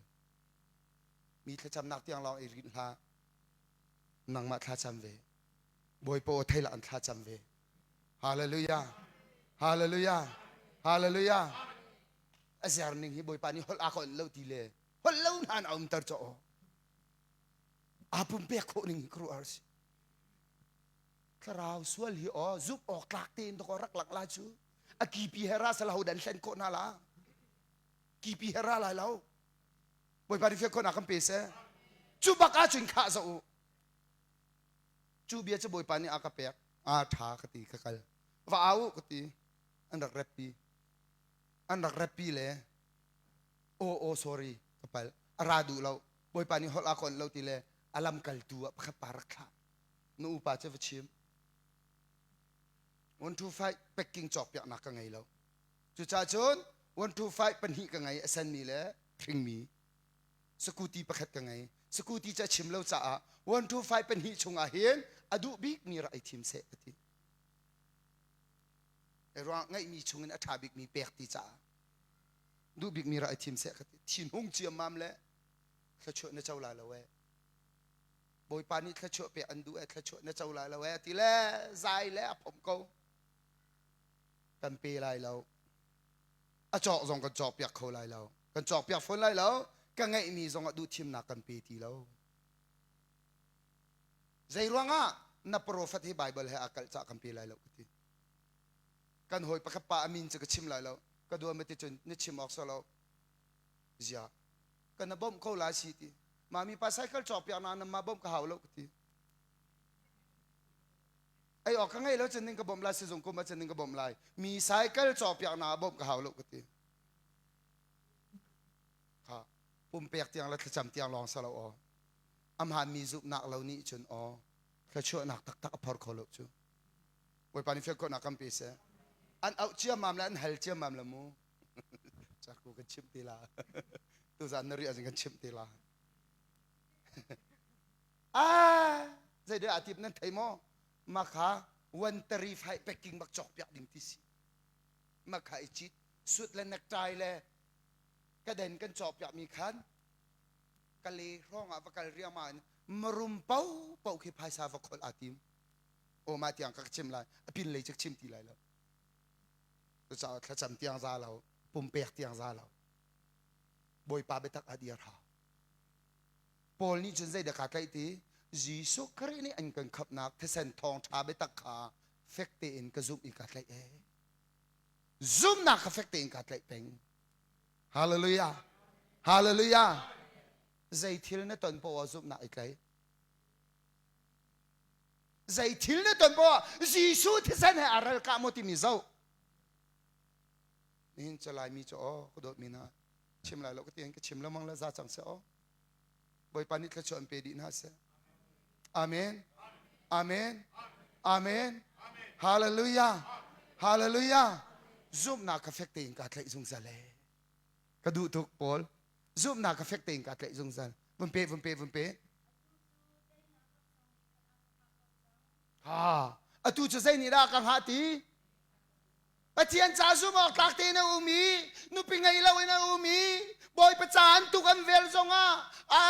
mi thlacamnak tiang lawng i rinh hlah nangmah thlacam ve bawipa aw thei an thlacam ve hallelujah hallelujah hallelujah a zer ning hi bawipa nih holh a ka onh lo ti le holh lo hna in a umter caw aa pumpek khawh ning hi khuaruahhar si thlarau sual hi aw zumh awk tlak tein dawkaw rak lak la cu a kipi he ra sal ho dan hlen khawh hna la kipi he ra lai lo bawipa nih fiak khawhnak kan pe seh cu bak ahcun khah za u cu bia cu bawipa nih a ka pek a tha ka ti ka kal va au ka ti an rak rep pi an rak rep pi le aw aw sorry ka pal a ra duh lo bawipa nih holh a ka onh lo ti le a lamkaltu ah pakhat pa rak thlah na upa cu va chim 125 packing cawk piaknak ka ngei lo cucaah cun 125 pahnih ka ngei a senmi le hringmi sakuti pakhat ka ngei sakuti cu a chim lo caah 125 pahnih chungah hin A duh bikmi rak i thim seh ka ti. Ruang ngeihmi chungin a ṭha bikmi pek ti caah duh bikmi rak i thim seh ka ti. Thinhung ciammam le thluachuah na co lai lo ee. Bawipa nih thluachuah pek an duh ee, thluachuah na co lai lo ee ti le zai le a phomh ko. Kan pe lai lo. A cawk zong kan cawkpiak kho lai lo. Kan cawkpiak fawn lai lo. Ka ngeihmi zong ah duhthimnak kan pe ti lo. Zei ruangah na profet hi Bible he aa kalh cah kan pe lai lo ka ti. Kan hawi pakhat pa a min cu ka chim lai lo. Ka dua ma ti cun na chim awk sawh lo. Zia ka na bawmh ko lai si ti. Mami pa cycle cawkpiak na nan ma bawmh ka hau lo ka ti. Ei awk ka ngei lo cun ning ka bawmh lai sizung kum ah cun ning ka bawmh lai. Mi cycle cawkpiak na bawmh ka hau lo ka ti. Kha pumpek tiang le thlacam tiang lawng sa lo aw. A hmaanmi zumhnak lo nih cun aw thluachuahnak taktak a phor kho lo cu. Bawipa nih fian khawhnak kan pe seh. An auh ciammam le an hal ciammam le mu. Caku kan chimh te la. Tuzaan na riah zing kan chimh te la. Ah, zeidah a tip nan thei maw? Makha one tarif hai packing bak cawk piak ding ti si. Makha i cit suit le necktie le kaden kan cawk piak mi khan kale hrawng ah va kal riangmang in marum po po khi phaisa va kholh aa tim. Aw mah tiang ka chim lai. A pin lei cu chim ti lai lo. Cucaah thlacam tiang za lo, pumpek tiang za lo. Bawipa biatak ah dir hau. Paul nih cun zeidah kaa tlaih ti? Jesuh Khrih nih an kan khamhnak thisen thawngṭha biatak kha fek tein ka zumh i kaa tlaih ee. Zumhnak kha fek tein kaa tlaih peng. Hallelujah. Hallelujah. Zei thil na ton poah ah zumhnak i tlaih. Zei thil na ton poah ah Jesuh thisen he aa ralkah maw timi zoh. Nihin cu Laimi cu aw ka dawtmi hna chim lai lo ka ti ka chim lengmang le za cang seh aw. Bawipa nih thluachuah an pe dih hna seh. Amen. Amen. Amen. Hallelujah. Hallelujah. Zumhnak ka fek tein kaa tlaih zungzal ee. Ka duh tuk Paul. Zumhnak ka fek tein kaa tlaih zungzal. Vun pe, vun pe, vun pe. Ha, atu cu zei nih dah ka hngah ti? Pathian ca zumh awk tlak tein a um i nupi ngei loin a um i Bawipa ca an tuk an vel zongah a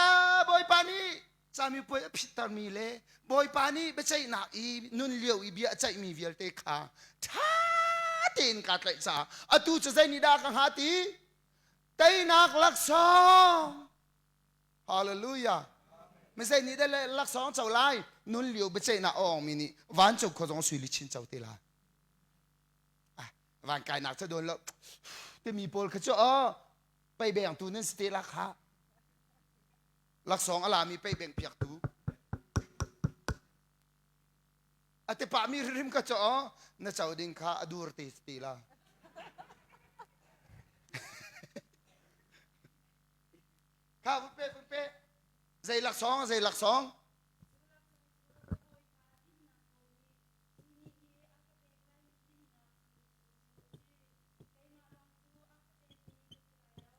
Bawipa nih camipuai a phittermi le Bawipa nih biaceihnak i nun lio i bia a ceihmi vialte kha ṭha tein kaa tlaih caah atu cu zei nih dah ka hnga ti? Teinak laksawng Hallelujah. Mizei nih dah laksawng co lai? Nun lio biaceihnak a awngmi nih vancung khua zong sui luchin co te lai. Ah, van kainak ca dawn lo. Timi pawl kha cu aw pei bengtu nan si te la kha. Laksawng a lami pei beng piaktu. A te pahmi hrimhrim kha cu aw na co ding kha a dur te ti la. Kha vun pe vun pe. Zei laksawng zei laksawng?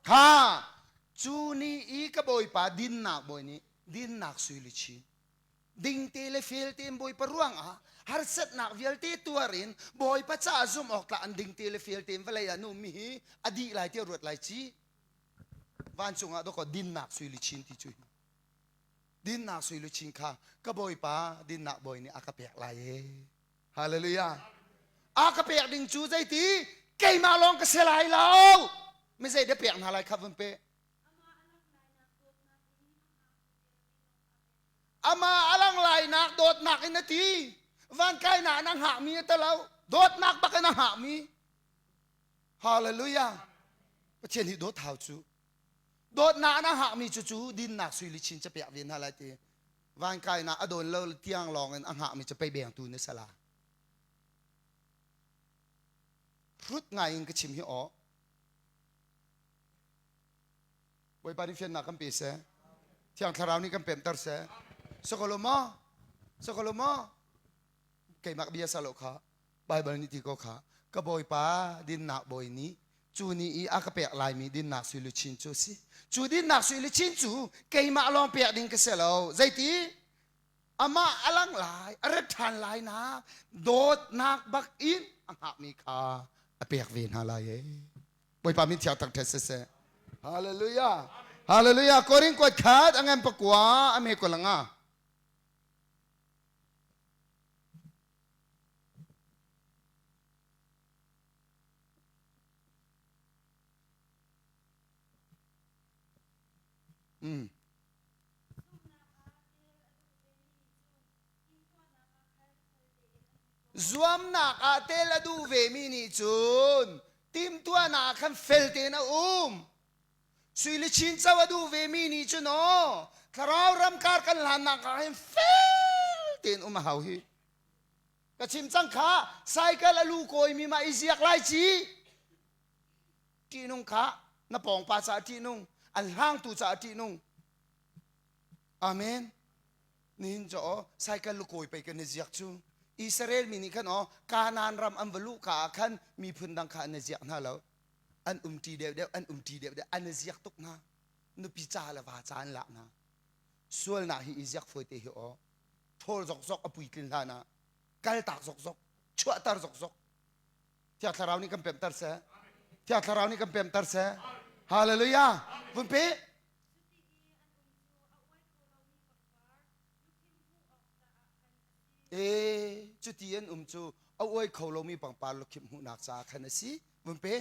Kha cu ni i ka bawipa dinnak bawi nih dinnak sui luchin dingte le felte in bawipa ruangah harsatnak vialte tuar in bawipa caah zumh awk tlak an dingte le felte in vawlei ah na ummi hi a dih lai tiah ruat lai ci vancung ah dawkaw dinnak sui luchin ti cu hi dinnak sui luchin kha ka bawipa dinnak bawi nih a ka pek lai e hallelujah a ka pek ding cu zeiti keimah lawng ka si lai lo mi zei dah pek hna lai kha vun pe amah a lang lainak dawtnak in a ti van kainak in a hngakmi a talo dawtnak bak in a hngakmi Hallelujah. Pathian hi dawt hau cu. Dawtnak na hngakmi cu cu dinnak sui luchin ca pek ve hna lai ti. Van kainak a dawn lo tiang lawng in a hngakmi cu pei bengtu na sala. Hrut ngai in ka chim hi aw. Bawipa nih fiannak kan pe seh. Thiang Thlarau nih kan pemter seh. Sokolo maw? Sokolo maw? Keimah bia sa lo kha. Baibal nih ti ko kha ka bawipa dinnak bawi nih cu ni i a ka pek laimi dinnak sui luchin cu a si cu dinnak sui luchin cu keimah lawng pek ding ka si lo zeiti? Amah a lang lai, a rat ṭhan lai nak dawtnak bak in a hngakmi kha a pek ve hna lai ee. Bawipa min thiang thangṭhat siseh. Hallelujah. Hallelujah. Korin kuat khat a ngan pakua a me ko langa. Mm. Zuamnak ah tel a duh vemi nih cun timhtuahnak ah khan fel tein a um. Sui le chin co a duh vemi nih cun aw thlarau ramkar kan hlannak ah hin fel tein um a hau hi. Ka chim cang kha cycle a lu kawimi ma i ziak lai ci. Ṭihnung kha na pawngpa caah ṭihnung, an hlangtu caah ṭihnung. Amen. Nihin cu aw cycle lukawi pei kan i ziak cu. Israel mi nih khan aw Kanaan ram an va luh ka ah khan miphun dang kha an i ziak hna lo. An umṭi deuhdeuh, an umṭi deuhdeuh, an i ziak tuk hna. Nupi ca le va ca an lak hna. Sualnak hi i ziak fawi te hi aw. Ṭhawl zokzok a puitlin hlan ah kaltak zokzok, chuahter zokzok. Thiang Thlarau nih kan pemhter seh. Thiang Thlarau nih kan pemhter seh. Hallelujah. Vun pe. E cuti an um cu a uai kho lomi pangpar lukhimh hmuhnak caah khan a si. Vun pe.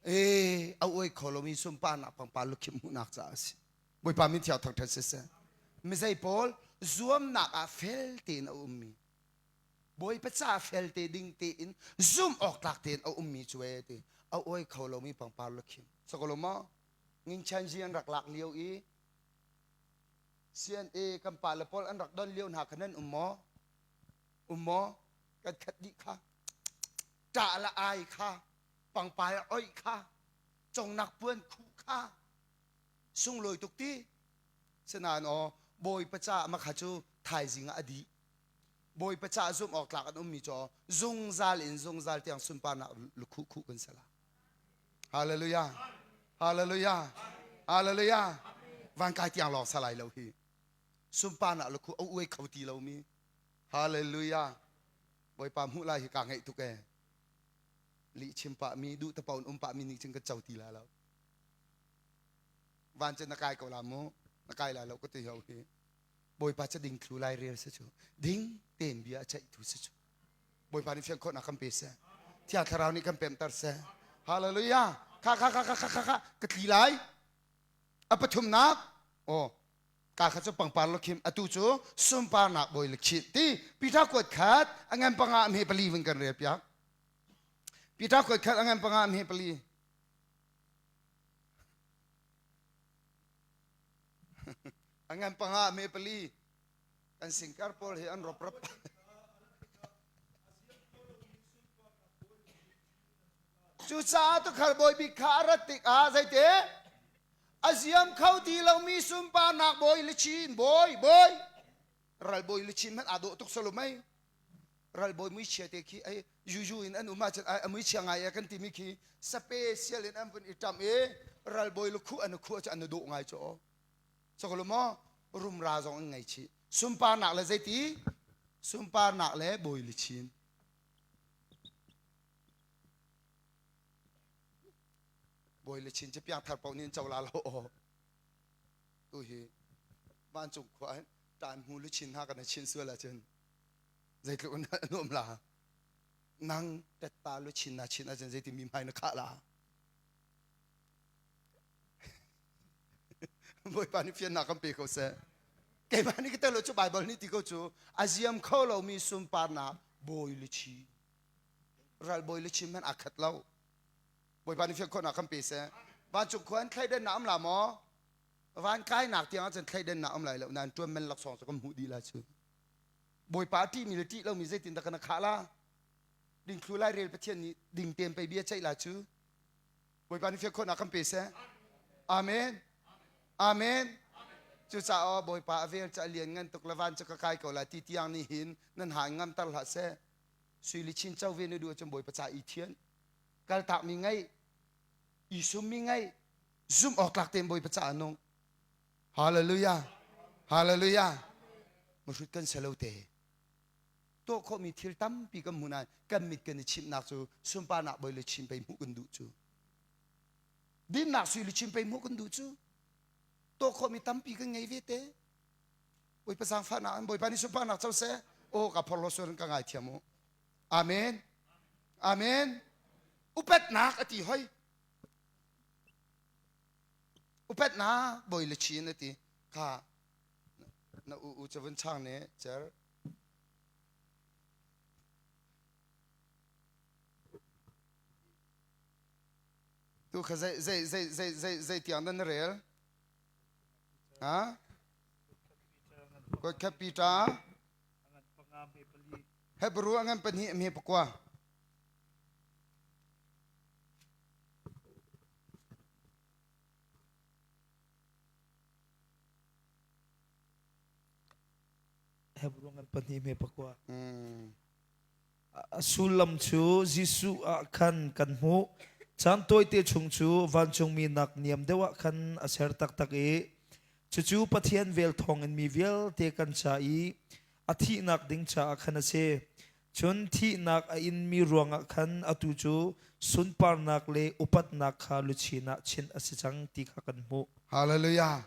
E a uai kho lomi sunparnak pangpar lukhimh hmuhnak caah a si. Bawipa min thiang thangṭhat siseh. Mizei pawl zuamnak ah fel tein a ummi Bawipa ca fel te ding tein zumh awk tlak tein a ummi cu e ti a uai kho lomi pangpar lukhim. Sakolo maw? Nginchanji an rak lak lio i CNA kan pa le pawl an rak don lio hna kha nan um maw? Um maw? Kan khat dih kha. Ṭah la ai kha, pangpar oih kha, congnak puan khuh kha, sunglawi tuk ti. Sinain aw Bawipa caah makha cu thaizing ah a dih. Bawipa caah zumh awk tlak an ummi cu zungzal in zungzal tiang sunparnak lukhuh khuh kan si la. Hallelujah. Hallelujah. Hallelujah. Van kai tiang lawng salai lo hi. Sunparnak lukhuh a uai kho ti lomi. Hallelujah. Bawipa hmuh lai hi kaa ngaih tuk ee. Lih chim pah mi duh tapaun um pah mi nih cun kan co ti la lo. Van cu na kai ko la mu. Na kai la lo ka ti ho hi. Bawipa cu ding thlu lai rel si cu ding tein bia a ceihtu si cu Bawipa nih fian khawhnak kan pe seh Thiang Thlarau nih kan pemter seh Hallelujah kha kha kha kha kha kha ka tli lai a pathumnak aw ka kha cu pangpar lukhim atu cu sunparnak bawi lukhim ti Peter kuat khat a ngan panga a hme pali vun kan rel piak Peter kuat khat a ngan panga a hme pali A ngan panga me pali kan singkar pawl hi an rop rap. Cucaah tukhal bawi bik kha a rat tikah zeite a ziam kho ti lomi sunparnak bawi luchin bawi bawi ralbawi luchin hmanh aa dawh tuk salum ei ralbawi muichia te khi ai yuyu in an um ahcun a muichia ngai e kan timi khi special in an vun i ṭamh i ralbawi lukhuh an khuh cu an i dawh ngai cu aw sokolo maw rumra zong an ngei chih sunparnak le zeiti sunparnak le bawi luchin bawi luchin cu piangthar paoh nih an co la lo aw tu hi vancung khua hin ṭan hmu luchin hna kan i chin sual ahcun zeitluk in a nuam la nang tetta luchin na chin ahcun zeiti mi hmai na khah la Bawipa nih fiannak kan pe ko seh keimah nih ka tel lo cu Bible nih ti ko cu a ziam kho lomi sunparnak bawi luchi ral bawi luchin hmanh aa khat lo Bawipa nih fian khawhnak kan pe seh vancung khua in thleidannak um la maw van kainak tiang ahcun thleidannak um lai lo nain ṭuan men laksawng cu kan hmuh dih la cu Bawipa a ṭihmi le ṭih lomi zeitindah kan khah la? Dingthlu lairel Pathian nih ding tein pei bia ceih la cu. Bawipa nih fian khawhnak kan pe seh. Amen. Amen. Cucaah Bawipa a vel cu a lian ngan tuk le van cu ka kai ko lai ti tiang nih hin nan ha in ngamter hlah seh. Sui le chin co ve na duh ahcun Bawipa ca i thian. Kaltakmi ngaih, i summi ngaih. Zumh awk tlak tein Bawipa caah nung. Hallelujah. Hallelujah. Mahrut kan si lo te. Tuah khawhmi thil tampi kan hmu nain kan mit kan i chimhnak cu sunparnak bawi le chin pei hmuh kan duh cu. Dinnak sui luchin pei hmuh kan duh cu. Tuah khawhmi tampi kan ngei ve te. Bawipa zaangfahnak an Bawipa nih sunparnak co seh. Aw ka phorhlaw sual ka ngaithiam u. Amen. Amen. Upatnak a ti hoi. Upatnak bawi luchin a ti. Kha na u u cavun chang ne cer. Tu kha zei zei zei zei zei zei tiang dah na rel? Ha? Kuat Peter Hebrew a ngan pahnih a hme pakua. Hebrew ngan pahnih hme pakua. Mm. A sullam cu Jesuh ah khan kan hmuh. Caan tawite chung cu vancungmi nak niam deuh ah khan a ser taktak i cucu Pathian vel thawngin mi vialte kan ca i a thihnak ding caah khan a si. Cun thihnak a inmi ruangah khan atu cu sunparnak le upatnak kha luchin ah chinh a si cang ti kha kan hmuh. Hallelujah.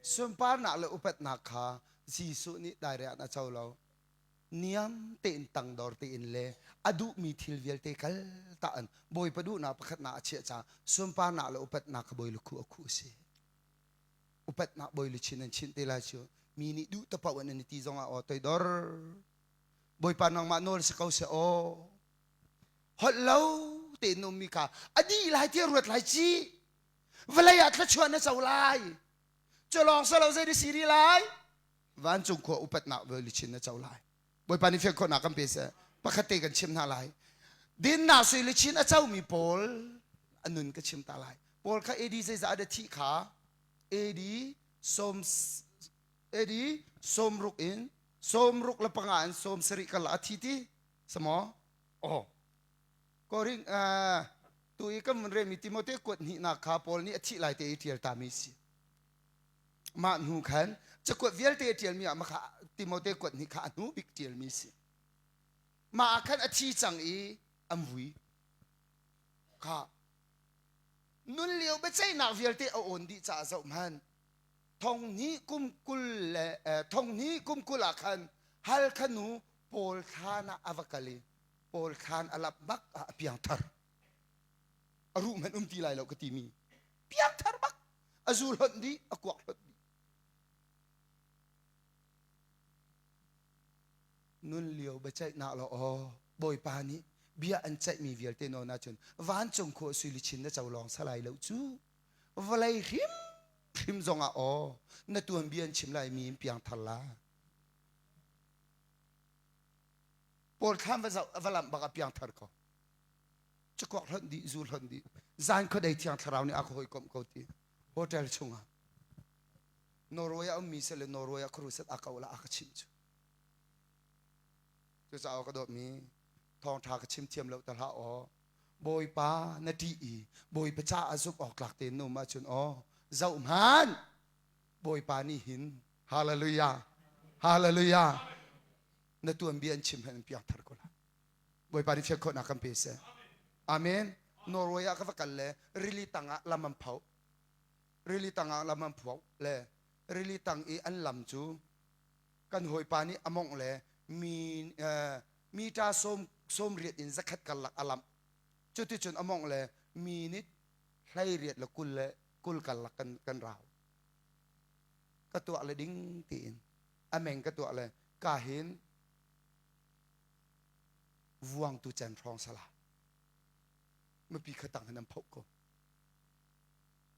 Sunparnak le upatnak kha Jesuh nih dairiah a co lo. Niam tein tangdor tein le a duhmi thil vialte kal ta an Bawipa duhnak pakhatnak a chiah caah sunparnak le upatnak kha bawi lukhuh a khuh a si. Upatnak bawi luchin an chinh te lai cu mi nih duh tapaoh an i ti zongah aw toidor Bawipa nangmah nawl si ko seh aw holh lo tein na ummi kha a dih lai tiah ruat lai ci vawlei ah thluachuah na co lai cu lawng silo zei na si rih lai Vancung khua upatnak luchin na co lai. Bawipa nih fian khawhnak kan pe seh. Pakhat te kan chim hna lai. Dinnak sui luchin a comi Paul a nun ka chim ta lai. Paul kha AD zeizah dah thih kha AD sawm AD sawmruk in sawmruk le panga in sawm sarih kal a thi ti samaw oh Korin uh, tu i kan vun remi Timote kuat hnihnak kha Paul nih a thih lai te i ṭial tami si. Mah hnu khan cakuat vialte a ṭialmi ah makha Timote kuat hnih kha a hnu bik ṭialmi si. Mah ah khan a thi cang i an vui. Kha nun lio biaceihnak vialte a awn dih caah zoh hmanh. Thong hnih kum 20 le thong hnih kum 20 ah khan Halkha nu Paul thlaan ah a va kal i Paul thlaan a lap bak ah a piangthar. A ruh hmanh um ti lai lo ka timi. Piangthar bak. A zu hlonh dih a kuak hlonh dih nun lio biaceihnak law aw bawipa nih bia an ceihmi vialte nawn ahcun vancung khua sui luchin na co lawng salai lo cu vawlei hrim hrim zongah aw na tuan bia an chim lai mi in piang thar la Paul thlam va zoh va lamh bak a piang thar ko cakuak hlonh dih zu hlonh dih zan khuadei thiang thlarau nih a ka hawikomh ko ti hotel chungah Norway ah ummi seh le Norway ah khuaruset a ko la a ka chimh cu cucaah ka dawtmi thawngṭha ka chim thiam lo ta hlah aw Bawipa na ṭih i Bawipa caah zumh awk tlak tein na um ahcun aw zoh hmanh Bawipa nih hin hallelujah hallelujah na tuanbia an chim hmanh in piangthar ko lai Bawipa nih fian khawhnak kan pe seh. Amen. Norway ah ka va kal le rili tang ah lam an pho. Rili tang ah lam an pho le rili tang i an lam cu kan hawipa nih a mongh le mi uh, mita sawm sawm riat in zakhat karlak a lamh. Cuticun a mongh le minute hlei riat le 20 le 20 karlak kan kan rau. Ka tuah le ding tiin a meng ka tuah le ka hin vuangtu can hrawng sala mipi kha tang hin an phoh ko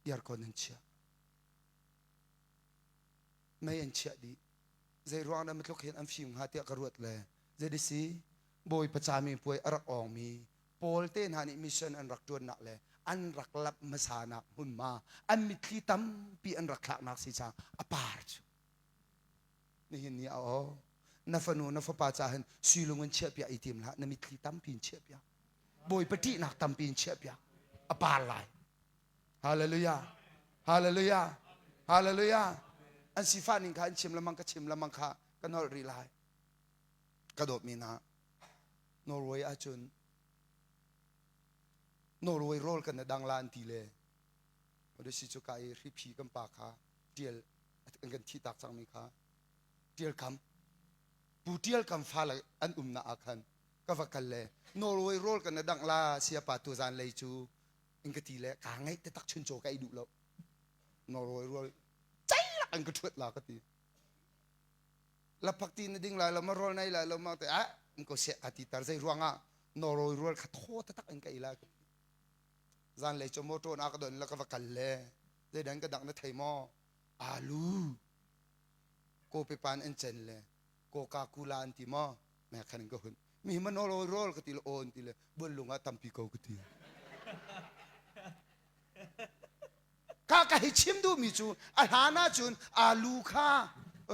aircon an chiah mei an chiah dih zei ruang dah matluk hin an fim hnga tiah ka ruat le zei bawi pacami puai a rak awngmi Paul te hna nih mission an rak ṭuannak le an rak lap hmasanak hmunhma an mitthli tampi an rak thlaknak si caah a par cu Nihin ni ah aw na fanu na fapa ca hin suilung in chiahpiak i tim hlah na mitthli tampi in chiahpiak Bawipa ṭihnak tampi in chiahpiak a par lai Hallelujah. Hallelujah. Hallelujah. An sifah ning kha an chim lamang ka chim lamang kha ka nolh rih lai. Ka dawtmi hna Norway ahcun Norway rawl kan dang la an ti le Odyssey cu ka i hriphi kan pa kha tial an kan thih tak cangmi kha tial kam pu tial kam fale an umnak ah khan ka va kal le Norway rawl kan dang la siapa tu zan lei cu in ka ti le ka ngaih te tak chun chaw ka ei duh lo Norway rawl ceilak an ka thuat la ka ti laphak ti na ding lai lo ma rawl nei lai lo ma te ah in ko seh ka ti tar zei ruangah Norway rawl kha thaw taktak in ka ei lai zan lei cu motor na ka don la ka va kal le zeidan ka dang na thei maw alu ko pe pan an cen le coca cola an ti maw me khan ka hun mi ma Norway rawl ka ti le on ti le buanlung ah tampi ko ka ti Ka ka hi chim duhmi cu a hlan ahcun alu kha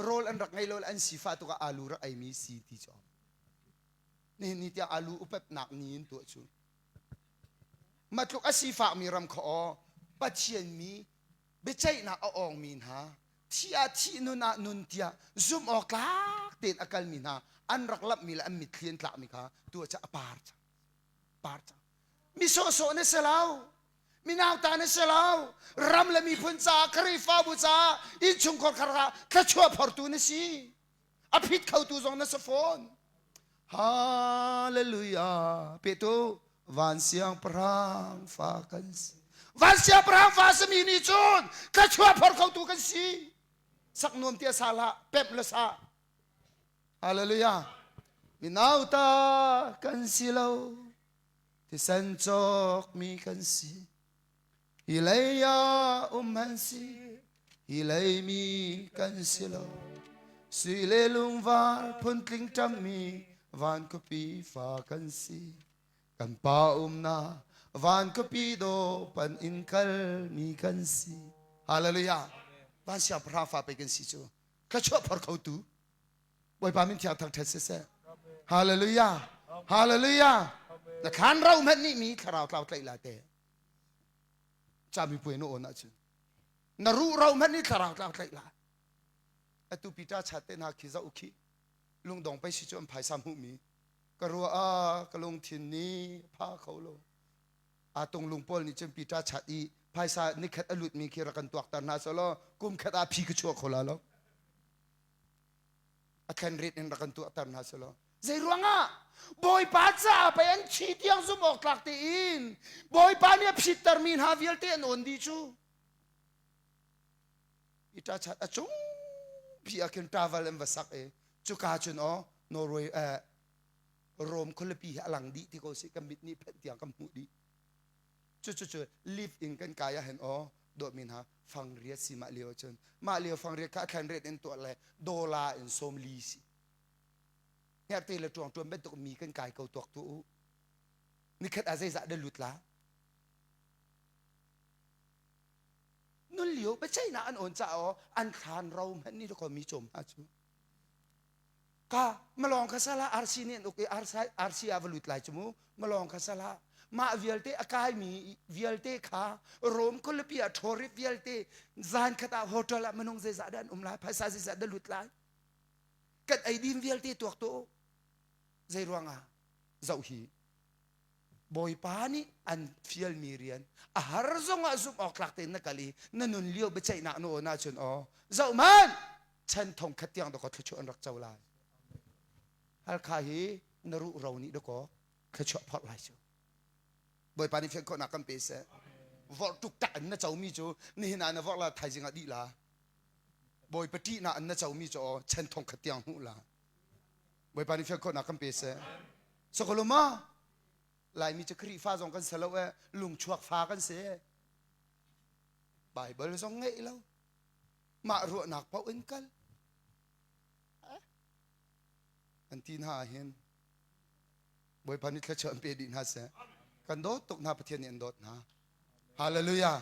rawl an rak ngei lo an sifah tuk ah alu rak eimi si ti cu. Nihin ni tiang alu upatnak ni in tuah cu. Matluk a sifakmi ram kha aw Pathian mi biaceihnak a awngmi hna thi ah thih nun ah nun tiah zumh awk tlak tein a kalmi hna an rak lamhmi le an mitthli an tlakmi kha tuah cu a par cang. Par cang. Mi sawhsawh na si lo. Minau ta na si lo. Ram le miphun caah, Khrihfabu caah, innchungkhar khar ah thluachuah phortu na si. A phit khotu zong na si fawn. Hallelujah. Petu van siangpahrang fa kan si. Van siangpahrang fa simi nih cun thluachuah phor khotu kan si. Sak nuam tia sa hlah, pemh le sa. Hallelujah. Minau ta kan si lo. Thisen cawkmi kan si. Hi lei ah um an si. Hi lei mi kan si lo. Sui le lungvar phuntling ṭammi van khuapi fa kan si. Kan pa umnak van khuapi dawh pan in kalmi kan si. Hallelujah. Van siangpahrang fa pei kan si cu. Thluachuah phor khotu Bawipa min thiang thangṭhat siseh. Hallelujah. Hallelujah. Na thlan ro hmanh nih mi thlarau tlau tlaih la te. Cami puai na on ahcun. Na ruh ro hmanh nih thlarau tlau tlaih la. Atu Peter chat te hna khi zoh khi lungdong pei si cu an phaisa hmuhmi ka ruah ah ka lungthin nih pha kho lo. A tung lung pawl nih cun Peter chat i phaisa nikhat a lutmi khi rak kan tuakter hna selaw kum khat ah phi ka chuah kho la lo. a thlen rit in rak kan tuahter hna selaw zei ruangah bawipa caah pei an thi tiang zumh awk tlak tein bawipa nih a phittermi hna vialte an awn dih cu i ṭachat a cung pi ah khin travel an va sak i cuka cun aw Norway eh, Rome khualipi hi a lang dih ti ko si kan mit nih phenh tiang kan hmuh dih Cucucu lift in kan kai ahhin aw dawtmi hna fangriat si mah lio ahcun mah lio fangriat kha a thlan riat in tuah le dawla in 40 si. Hngerhte le ṭuang ṭuan bantuk mi kan kai ko tuak tu u. Nikhat ah zeizah dah lut la? Nun lio biaceihnak an awn caah aw an thlan ro hmanh nih dakaw mi cawm hna cu. Ka malawng kha sala RC nih an uk i RC ah va lut lai cu mu malawng kha sala mah vialte a kaimi vialte kha Rome khualipi ah tourist vialte zan khat ah hotel ah minung zeizah dah an um lai phaisa zeizah dah lut lai kan eidin vialte tuak tu zei ruangah zoh hi Bawipa nih an fialmi rian a har zongah zumh awk tlak tein na kal i na nun lio biaceihnak na awn ahcun aw zoh hmanh chan thong khat tiang dakaw thluachuah an rak co lai halkha hi na ruh ro nih dakaw thluachuah phorh lai cu Bawipa nih fian khawhnak kan pe seh vorh tuk tak in na comi cu nihin ah na vorh la thaizing ah dih la Bawipa ṭihnak in na comi cu aw chan thong khat tiang hmuh la Bawipa nih fian khawhnak kan pe seh Sakaluma Laimi cu Khrihfa zong kan si lo e lungchuak fa kan si Bible zong ngeih lo mah ruahnak paoh in kal an ti hna hin Bawipa nih thluachuah an pe dih hna seh kan dawt tuk hna Pathian nih an dawt hna Hallelujah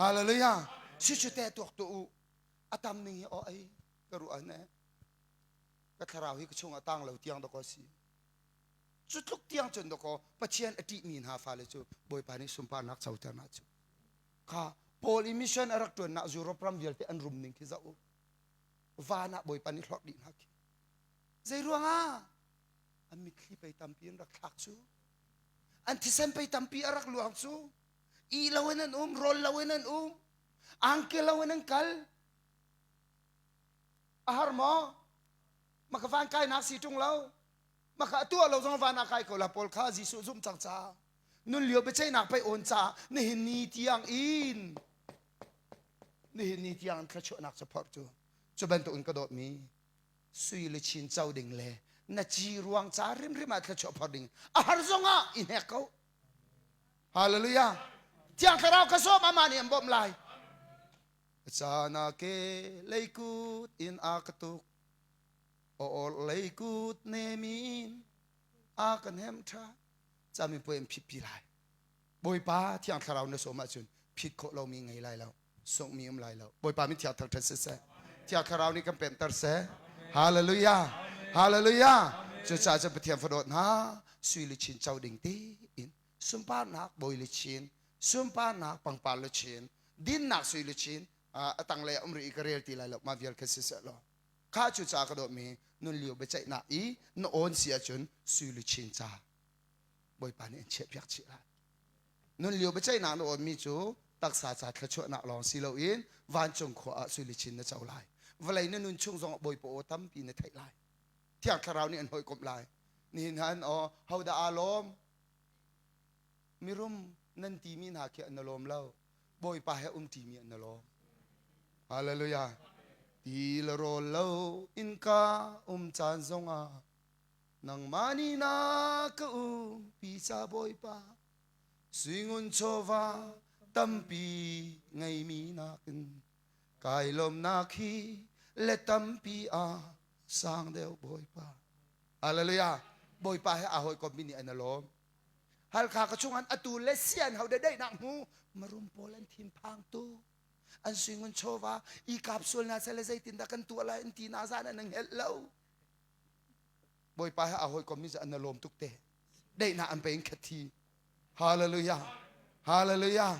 Hallelujah si cu te tuak tu u a tam ning hi aw ai ka ruah ne ka thlarau hi ka chungah tang lo tiang dakaw si cu tluk tiang cun dakaw Pathian a ṭihmi hna fale cu Bawipa nih sunparnak coter na cu kha. Paul i mission a rak ṭuannak Europe ram vialte an rum ning khi zoh u. Van ah Bawipa nih hlorh dih hna khi. Zei ruangah? An mitthli pei tampi an rak thlak cu. An thisen pei tampi a rak luang cu. I lo in an um, rawl lo in an um, angki lo in an kal. A har maw? Maka van kainak si ṭung lo. Maka a tuah lo zong van ah kai ko la Paul kha Jesuh zumh cang caah. Nun lio biaceihnak pei awn caah nihin ni tiang in nihin ni tiang thluachuahnak cu phorh cu cu bantuk in ka dawtmi sui le chin co ding le na ci ruang ca hrimhrim ah thluachuah phorh ding a har zongah i hnek ko. Hallelujah. Thiang Thlarau ka sawm amah nih an bawmh lai. Caan ah ke lei kut in a ka tuk. Aw lei kut nem in a ka hnem ṭha. Camipuai an phitpi lai. Bawipa Thiang Thlarau na sawm ahcun phit khawh lomi ngei lai lo. Sunghmi um lai lo. Bawipa min thiang thangṭhat siseh. Thiang Thlarau nih kan pemter seh. Hallelujah. Hallelujah. Cucaah cun Pathian fadawt hna sui luchin co ding tiin sunparnak bawi luchin, sunparnak pangpar luchin, dinnak sui luchin a tanglei ah um rih i ka rel ti lai lo mah vial kha siseh law kha cu ca ka dawtmi nun lio biaceihnak i na awn si ahcun sui luchin ca Bawipa nih an chiahpiak chih lai. Nun lio biaceihnak na awnmi cu taksa ca thluachuahnak lawng si loin vancung khua ah sui luchin na co lai. Vawlei na nun chung zongah Bawipa aw tampi na theih lai. Thiang Thlarau nih an hawikomh lai. Nihin han aw hodah aa lawm? Mirum nan timi hna khi an lawm lo. Bawipa he um ṭimi an lawm. Hallelujah. Ti le rawl lo innka um caan zongah nangmah nih na ka umpi ca Bawipa suingun chawva tampi ngeimi nakin kai lawmnak hi le tampi a sang deuh Bawipa. Hallelujah. Bawipa he aa hawikommi nih an lawm. Halkha ka chungah atu le sian ho daihnak hmu marum pawl an thinphang tu an suingun chawva i kap sual na sele zeitin dah kan tuah lai an ti na zan an hngelh lo. Bawipa he aa hawikommi cu an lawm tuk te. Daihnak an pe in khathi. Hallelujah. Hallelujah.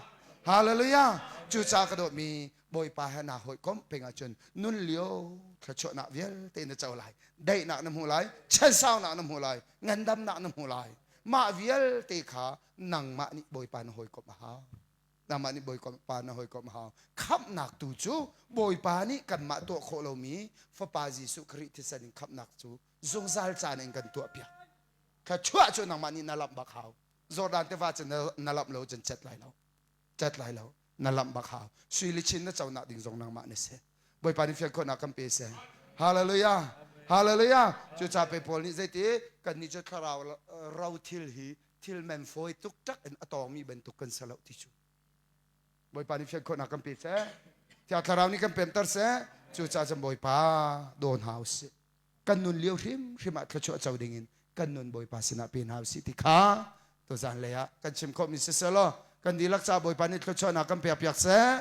Hallelujah. Cucaah ka dawtmi Bawipa he naa hawikomh peng ahcun nun lio thluachuahnak vialte na co lai. Daihnak na hmu lai, chansaunak na hmu lai, ngandamnak na hmu lai. Mah vialte kha nangmah nih Bawipa na hawikomh a hau. Nangmah nih Bawipa na hawikomh a hau. Khamhnak tu cu Bawipa nih kanmah tuah khawh lomi Fapa Jesuh Khrih thisen in khamhnak cu zungzal caan in kan tuahpiak. Thluachuah cu nangmah nih na lamh bak hau. Jordan tiva cu na lamh lo cun cet lai lo. Cet lai lo. Na lamh bak hau. Sui le chin na conak ding zong nangmah na si. Bawipa nih fian khawhnak kan pe seh. Hallelujah. Hallelujah. Cucaah pe Paul nih zeiti kannih cu thlarau ro thil hi thil men fawi tuk tak in a tawngmi bantuk kan si lo ti cu. Bawipa nih fian khawhnak kan pe seh. Thiang Thlarau nih kan pemter seh. Cucaah cun Bawipa daw hna usih. Kan nun lio hrimhrim ah thluachuah co dingin kan nun Bawipa sinah pe hna usih ti kha tuzan lei ah kan chim khawhmi siseh law kan dihlak caah Bawipa nih thluachuahnak kan pek piak seh.